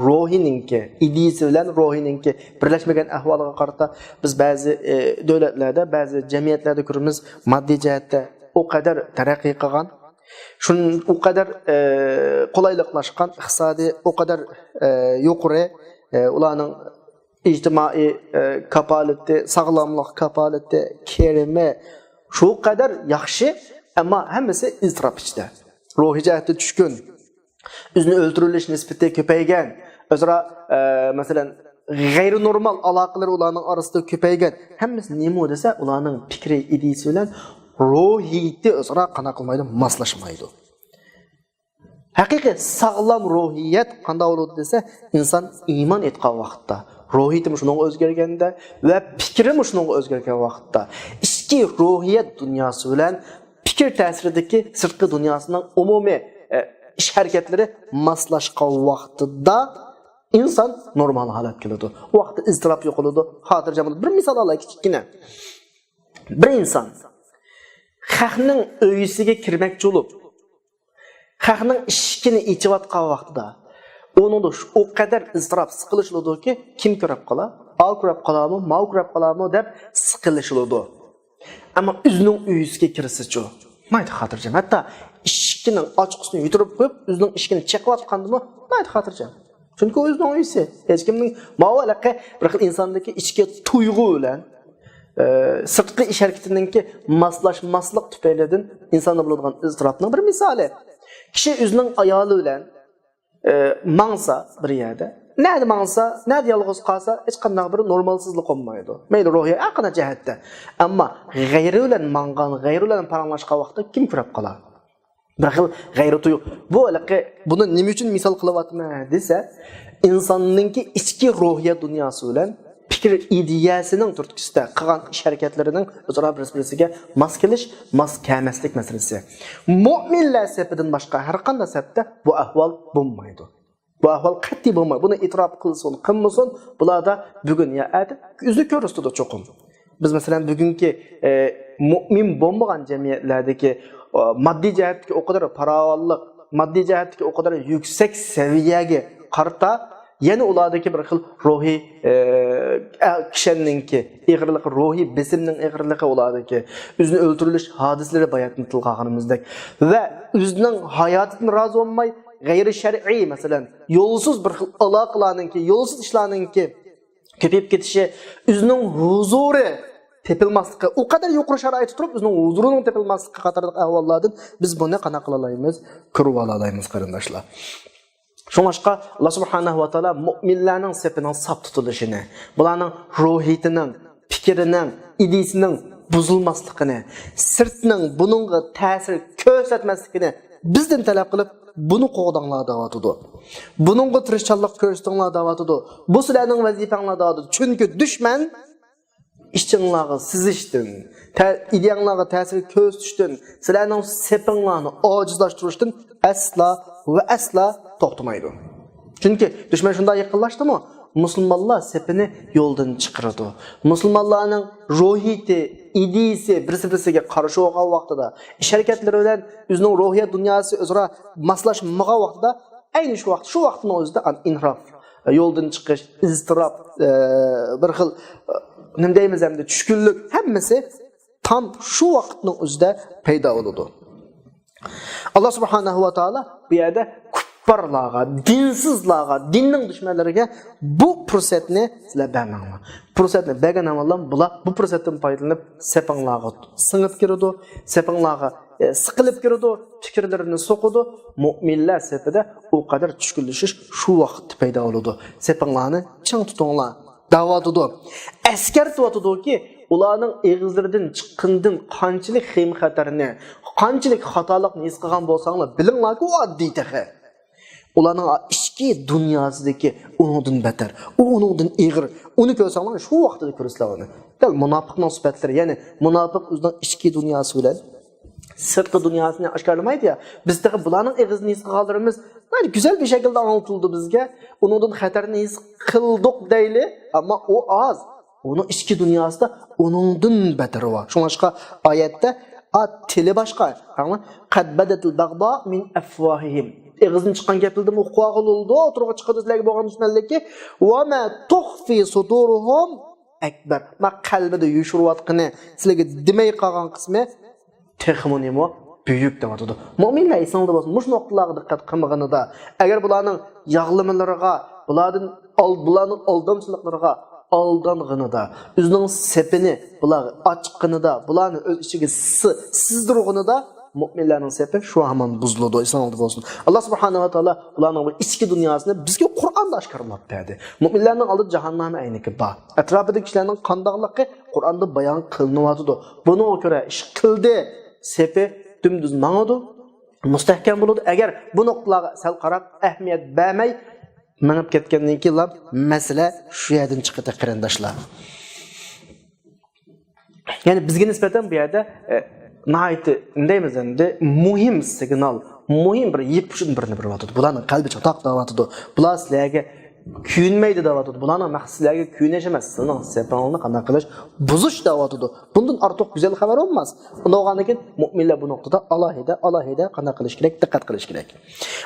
روھىنىڭكى، ئىدىيىسى بىلەن روھىنىڭكى بىرلەشمىگەن ئەھۋالىغا قارىتا بىز بەزى، ئە، دۆلەتلەردە، بەزى جەمئىيەتلەردە كۆرىمىز، ماددىي جەھەتتە ئۇ قەدەر تەرەققىي قىلغان، شۇن-، ئۇ قەدەر، ئە، قولايلىقلاشقان، ئىقتىسادى ئۇ قەدەر، ئە، يۇقىرى، ئە، ئۇلارنىڭ ئىجتىمائىي، ئە، كاپالىتى، ساغلاملىق كاپالىتى، كىرىمى شۇ قەدەر ياخشى، ئەمما ھەممىسى ئىزتىراپ ئىچىدە. روھىي جەھەتتە چۈشكۈن. ئۆزىنى ئۆلتۈرۈۋېلىش نىسبىتى كۆپەيگەن. ئۆزئارا، ئە، مەسىلەن، غەيرىي نورمال ئالاقىلىرى ئۇلارنىڭ ئارىسىدا كۆپەيگەن. ھەممىسى نېمە دېسە، ئۇلارنىڭ پىكرى، ئىدىيىسى بىلەن روھىيىتى ئۆزئارا قانداق قىلمايدۇ؟ ماسلاشمايدۇ. ھەقىقىي ساغلام روھىيەت قانداق بولىدۇ دېسە، ئىنسان ئىمان ئېيتقان ۋاقىتتا، روھىيىتىمۇ شۇنىڭغا ئۆزگەرگەندە ۋە پىكرىمۇ شۇنىڭغا ئۆزگەرگەن ۋاقىتتا، ئىچكى روھىيەت دۇنياسى بىلەن پىكىر تەسىرىدىكى سىرتقى دۇنياسىنىڭ ئومۇمىي، ئە، ئىش ھەرىكەتلىرى ماسلاشقان ۋاقتىدا ئىنسان نورمال ھالەتكە كېلىدۇ. ئۇ ۋاقىتتا ئىزتىراپ يوقىلىدۇ، خاتىرجەم بولىدۇ. بىر مىسال ئالاي كىچىككىنە. بىر ئىنسان خەقنىڭ ئۆيىسىگە كىرمەكچى بولۇپ، خەقنىڭ ئىشىكىنى ئېچىۋاتقان ۋاقتىدا ئۇنىڭدا شۇ، ئۇ قەدەر ئىزتىراپ، سىقىلىش بولىدۇكى، كىم كۆرۈپ قالار؟ ئاۋۇ كۆرۈپ قالارمۇ، ماۋۇ كۆرۈپ قالارمۇ دەپ سىقىلىش بولىدۇ. ئەمما ئۆزىنىڭ ئۆيىسىگە كىرسىچۇ؟ ناھايىتى خاتىرجەم. ھەتتا ئىشىكىنىڭ ئاچقۇچىنى يۈتۈرۈپ قويۇپ، ئۆزىنىڭ ئىشىكىنى چېقىۋاتقاندىمۇ ناھايىتى خاتىرجەم. چۈنكى ئۇ ئۆزىنىڭ ئۆيىسى. ھېچكىمنىڭ، ماۋۇ ھېلىقى بىر خىل ئىنساندىكى ئىچكى تۇيغۇ بىلەن، ئە، سىرتقى ئىش ھەرىكىتىنىڭكى ماسلاشماسلىق تۈپەيلىدىن ئىنساندا بولىدىغان ئىزتىراپنىڭ بىر مىسالى. كىشى ئۆزىنىڭ ئايالى بىلەن، ئە، ماڭسا بىر يەردە، نەدە ماڭسا، نەدە يالغۇز قالسا، ھېچقانداق بىر نورمالسىزلىق بولمايدۇ. مەيلى روھىي، ھەر قانداق جەھەتتە. ئەمما غەيرى بىلەن ماڭغان، غەيرى بىلەن پاراڭلاشقان ۋاقىتتا كىم كۆرۈپ قالار؟ بىر خىل غەيرىي تۇيغۇ. بۇ ھېلىقى، بۇنى نېمە ئۈچۈن مىسال قىلىۋاتىمەن دېسە، ئىنساننىڭكى ئىچكى روھىيەت دۇنياسى بىلەن پىكىر ئىدىيەسىنىڭ تۈرتكىسىدە قىلغان ئىش ھەرىكەتلىرىنىڭ ئۆزئارا بىرسى-بىرسىگە ماس كېلىش، ماس كەلمەسلىك مەسىلىسى. مۆمىنلەر سېپىدىن باشقا ھەر قانداق سەپتە بۇ ئەھۋال بولمايدۇ. بۇ ئەھۋال قەتئىي بولمايدۇ. بۇنى ئېتىراپ قىلسۇن، قىلمىسۇن، بۇلاردا بۈگۈن يا ئەتە ئۆزىنى كۆرسىتىدۇ چوقۇم. بىز، مەسىلەن، بۈگۈنكى، ئە، مۆمىن بولمىغان جەمئىيەتلەردىكى، ئە، ماددىي جەھەتتىكى ئۇ قەدەر پاراۋانلىق، ماددىي جەھەتتىكى ئۇ قەدەر يۈكسەك سەۋىيەگە قارىتا، يەنە ئۇلاردىكى بىر خىل روھىي، ئە، ئە، كىشەننىڭكى ئېغىرلىقى، روھىي بېسىمنىڭ ئېغىرلىقى ئۇلاردىكى، ئۆزىنى ئۆلتۈرۈۋېلىش ھادىسىلىرى باياتىن تىلغا ئالغىنىمىزدەك ۋە ئۆزىنىڭ ھاياتىدىن رازى بولماي، غەيرىي شەرئىي، مەسىلەن، يولسىز بىر خىل ئالاقىلارنىڭكى، يولسىز ئىشلارنىڭكى كۆپىيىپ كېتىشى، ئۆزىنىڭ ھۇزۇرى تېپىلماسلىقى، ئۇ قەدەر يۇقىرى شارائىتتا تۇرۇپ، ئۆزىنىڭ ھۇزۇرىنىڭ تېپىلماسلىقى قاتارلىق ئەھۋاللاردىن بىز بۇنى قانداق قىلالايمىز؟ كۆرۈۋالالايمىز، قېرىنداشلار. شۇڭلاشقا ئاللا سۇبھانەھۇ ۋە تائالا مۆمىنلەرنىڭ سېپىنىڭ ساپ تۇتۇلۇشىنى، بۇلارنىڭ روھىيىتىنىڭ، پىكرىنىڭ، ئىدىيىسىنىڭ بۇزۇلماسلىقىنى، سىرتنىڭ بۇنىڭغا تەسىر كۆرسەتمەسلىكىنى بىزدىن تەلەپ قىلىپ، بۇنى قوغداڭلار دەۋاتىدۇ. بۇنىڭغا تىرىشچانلىق كۆرسىتىڭلار دەۋاتىدۇ. بۇ سىلەرنىڭ ۋەزىپەڭلار دەۋاتىدۇ. چۈنكى دۈشمەن ئىچىڭلارغا سىزىشتىن، تە-، ئىدىيەڭلارغا تەسىر كۆرسىتىشتىن، سىلەرنىڭ سېپىڭلارنى ئاجىزلاشتۇرۇشتىن ئەسلا ۋە ئەسلا توختىمايدۇ. چۈنكى دۈشمەن شۇنداق يېقىنلاشتىمۇ، مۇسۇلمانلار سېپىنى يولدىن چىقىرىدۇ. مۇسۇلمانلارنىڭ روھىيىتى، ئىدىيىسى بىرسى-بىرسىگە قارشى بولغان ۋاقتىدا، ئىش ھەرىكەتلىرى بىلەن ئۆزىنىڭ روھىيەت دۇنياسى ئۆزئارا ماسلاشمىغان ۋاقتىدا، ئەينى شۇ ۋاقىت، شۇ ۋاقىتنىڭ ئۆزىدە ئىنھىراپ، يولدىن چىقىش، ئىزتىراپ، ئە، بىر خىل، ئە، نېمە دەيمىز ئەمدى، چۈشكۈنلۈك، ھەممىسى تام شۇ ۋاقىتنىڭ ئۆزىدە پەيدا بولىدۇ. ئاللا سۇبھانەھۇ ۋە تائالا بۇ يەردە كۇپپارلارغا، دىنسىزلارغا، دىننىڭ دۈشمەنلىرىگە بۇ پۇرسەتنى سىلەر بەرمەڭلار. پۇرسەتنى بەرگەن ھامانلا بۇلار بۇ پۇرسەتتىن پايدىلىنىپ سېپىڭلارغا سىڭىپ كىرىدۇ، سېپىڭلارغا، ئە، سىقىلىپ كىرىدۇ، پىكىرلىرىنى سوقىدۇ. مۆمىنلەر سېپىدە ئۇ قەدەر چۈشكۈنلىشىش شۇ ۋاقىتتا پەيدا بولىدۇ. سېپىڭلارنى چىڭ تۇتۇڭلار دەۋاتىدۇ. ئەسكەرتىۋاتىدۇكى، ئۇلارنىڭ ئېغىزلىرىدىن چىققىنىدىن قانچىلىك خېيىم-خەتەرنى، قانچىلىك خاتالىقنى ھېس قىلغان بولساڭلار، بىلىڭلاركى، ئۇ ئاددىي تېخى. ئۇلارنىڭ ئىچ ئىچكى دۇنياسىدىكى ئۇنىڭدىن بەتەر، ئۇ ئۇنىڭدىن ئېغىر. ئۇنى كۆرسەڭلار، شۇ ۋاقتىدا كۆرىسىلەر ئۇنى. دەل مۇناپىقنىڭ سۈپەتلىرى، يەنى مۇناپىق ئۆزىنىڭ ئىچكى دۇنياسى بىلەن سىرتقى دۇنياسىنى ئاشكارىلىمايدۇ يا. بىز تېخى بۇلارنىڭ ئېغىزىدىن ھېس قىلغانلىرىمىز، يەنى گۈزەل بىر شەكىلدە ئاڭلىتىلدى بىزگە. ئۇنىڭدىن خەتەرنى ھېس قىلدۇق دەيلى، ئەمما ئۇ ئاز. ئۇنىڭ ئىچكى دۇنياسىدا ئۇنىڭدىن بەتەر بار. شۇڭلاشقا ئايەتتە، ئا، تىلى باشقا. قاراڭلار، قەد بەدەتىل بەغدا مىن ئەفۋاھىھىم. ئېغىزدىن چىققان گەپلىرىدىن ئۇقۇپ ئالغىلى بولىدۇ، ئوتتۇرىغا چىقىدۇ سىلەرگە بولغان دۈشمەنلىكى. ۋە مە تۇخفى سۇدۇرۇھۇم ئەكبەر. ما قەلبىدە يوشۇرۇۋاتقىنى، سىلەرگە دېمەي قالغان قىسمى تېخىمۇ نېمە؟ بۈيۈك دەۋاتىدۇ. مۆمىنلەر ئېسىڭلاردا بولسۇن، مۇشۇ نۇقتىلارغا دىققەت قىلمىغىنىدا، ئەگەر بۇلارنىڭ ياغلىمىلىرىغا، بۇلاردىن ئال-، بۇلارنىڭ ئالدامچىلىقلىرىغا ئالدانغىنىدا، ئۆزىنىڭ سېپىنى بۇلارغا ئاچقىنىدا، بۇلارنى ئۆز ئىچىگە سى-، سىزدۇرغىنىدا، مۆمىنلەرنىڭ سېپى شۇ ھامان بۇزۇلىدۇ. ئېسىڭلاردا بولسۇن. ئاللا سۇبھانەھۇ ۋە تائالا بۇلارنىڭ بۇ ئىچكى دۇنياسىنى بىزگە قۇرئاندا ئاشكارىلاپ بەردى. مۆمىنلەرنىڭ ئالدىدا جاھاننەم ئەينىكى بار. ئەتراپىدىكى كىشىلەرنىڭ قانداقلىقى قۇرئاندا بايان قىلىنىۋاتىدۇ. بۇنىڭغا كۆرە ئىش قىلدى، سېپى دۈمدۈز ماڭىدۇ، مۇستەھكەم بولىدۇ. ئەگەر بۇ نۇقتىلارغا سەل قاراپ، ئەھمىيەت بەرمەي مېڭىپ كەتكەندىن كېيىنلا مەسىلە شۇ يەردىن چىقىدۇ، قېرىنداشلار. يەنى بىزگە نىسبەتەن بۇ يەردە، ئە، ناھايىتى، نېمە دەيمىز ئەمدى، مۇھىم سىگنال، مۇھىم بىر يىپ ئۇچىدىن بىرنى بېرىۋاتىدۇ. بۇلارنىڭ قەلبى چاتاق دەۋاتىدۇ. بۇلار سىلەرگە كۆيۈنمەيدۇ دەۋاتىدۇ. بۇلارنىڭ مەقسىتى سىلەرگە كۆيۈنۈش ئەمەس، سىزنىڭ سېپىڭىزنى قانداق قىلىش، بۇزۇش دەۋاتىدۇ. بۇندىن ئارتۇق گۈزەل خەۋەر بولماس. ئۇنداق بولغاندىن كېيىن مۆمىنلەر بۇ نۇقتىدا ئالاھىدە، ئالاھىدە قانداق قىلىش كېرەك؟ دىققەت قىلىش كېرەك.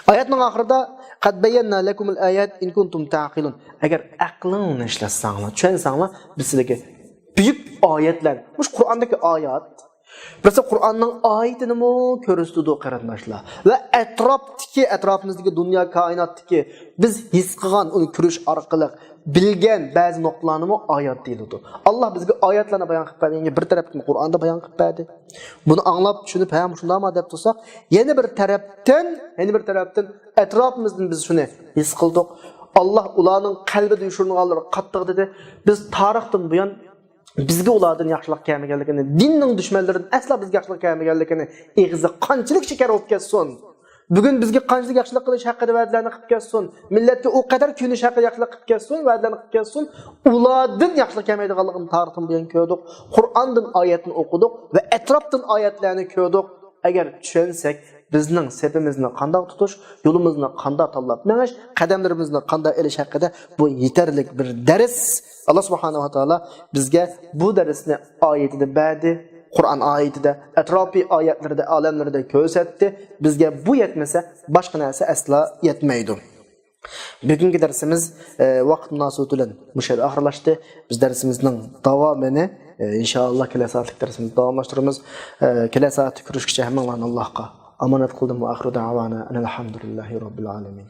ئايەتنىڭ ئاخىرىدا، قەد بەييەننا لەكۇمۇل ئايات ئىن كۇنتۇم تەئقىلۇن. ئەگەر ئەقلىڭلارنى ئىشلەتسەڭلار، چۈشەنسەڭلار، بىز سىلەرگە بۈيۈك ئايەتلەر، مۇشۇ قۇرئاندىكى ئايەت، بىرسى قۇرئاننىڭ ئايىتىنىمۇ كۆرسىتىدۇ، قېرىنداشلار. ۋە ئەتراپتىكى، ئەتراپىمىزدىكى دۇنيا كائىناتتىكى بىز ھېس قىلغان، ئۇنى كۆرۈش ئارقىلىق بىلگەن بەزى نۇقتىلارنىمۇ ئايەت دېيىلىدۇ. ئاللا بىزگە ئايەتلەرنى بايان قىلىپ بەرگەنگە بىر تەرەپتىن قۇرئاندا بايان قىلىپ بەردى. بۇنى ئاڭلاپ، چۈشىنىپ، ھە، مۇشۇنداقما دەپ تۇرساق، يەنە بىر تەرەپتىن، يەنە بىر تەرەپتىن ئەتراپىمىزدىن بىز شۇنى ھېس قىلدۇق. ئاللا ئۇلارنىڭ قەلبىدە يوشۇرۇنغانلىرى قاتتىق دېدى. بىز تارىختىن بۇيان بىزگە ئۇلاردىن ياخشىلىق كەلمىگەنلىكىنى، دىننىڭ دۈشمەنلىرىدىن ئەسلا بىزگە ياخشىلىق كەلمىگەنلىكىنى، ئېغىزى قانچىلىك شېكەر بولۇپ كەتسۇن، بۈگۈن بىزگە قانچىلىك ياخشىلىق قىلىش ھەققىدە ۋەدىلەرنى قىلىپ كەتسۇن، مىللەتكە ئۇ قەدەر كۆيۈنۈش ھەققىدە ياخشىلىق قىلىپ كەتسۇن، ۋەدىلەرنى قىلىپ كەتسۇن، ئۇلاردىن ياخشىلىق كەلمەيدىغانلىقىنى تارىختىن بۇيان كۆردۇق. قۇرئاندىن ئايەتنى ئوقۇدۇق ۋە ئەتراپتىن ئايەتلەرنى كۆردۇق. ئەگەر چۈشەنسەك، بىزنىڭ سېپىمىزنى قانداق تۇتۇش، يولىمىزنى قانداق تاللاپ مېڭىش، قەدەملىرىمىزنى قانداق ئېلىش ھەققىدە بۇ يېتەرلىك بىر دەرس. ئاللا سۇبھانەھۇ ۋە تائالا بىزگە بۇ دەرسنى ئايىتىدە بەردى، قۇرئان ئايىتىدە، ئەتراپىي ئايەتلىرىدە، ئالەملىرىدە كۆرسەتتى. بىزگە بۇ يەتمىسە، باشقا نەرسە ئەسلا يەتمەيدۇ. بۈگۈنكى دەرسىمىز، ئە، ۋاقىت مۇناسىۋىتى بىلەن مۇشۇ يەردە ئاخىرلاشتى. بىز دەرسىمىزنىڭ داۋامىنى، ئە، ئىنشائاللا كېلەر سائەتلىك دەرسىمىزدە داۋاملاشتۇرىمىز. ئە، كېلەر سائەتتە كۆرۈشكىچە ھەممىڭلارنى ئاللاھقا ئامانەت قىلدىم. ۋە ئاخىرۇ دەئۋانا ئەنىل ھەمدۇلىللاھى رەببىل ئالەمىن.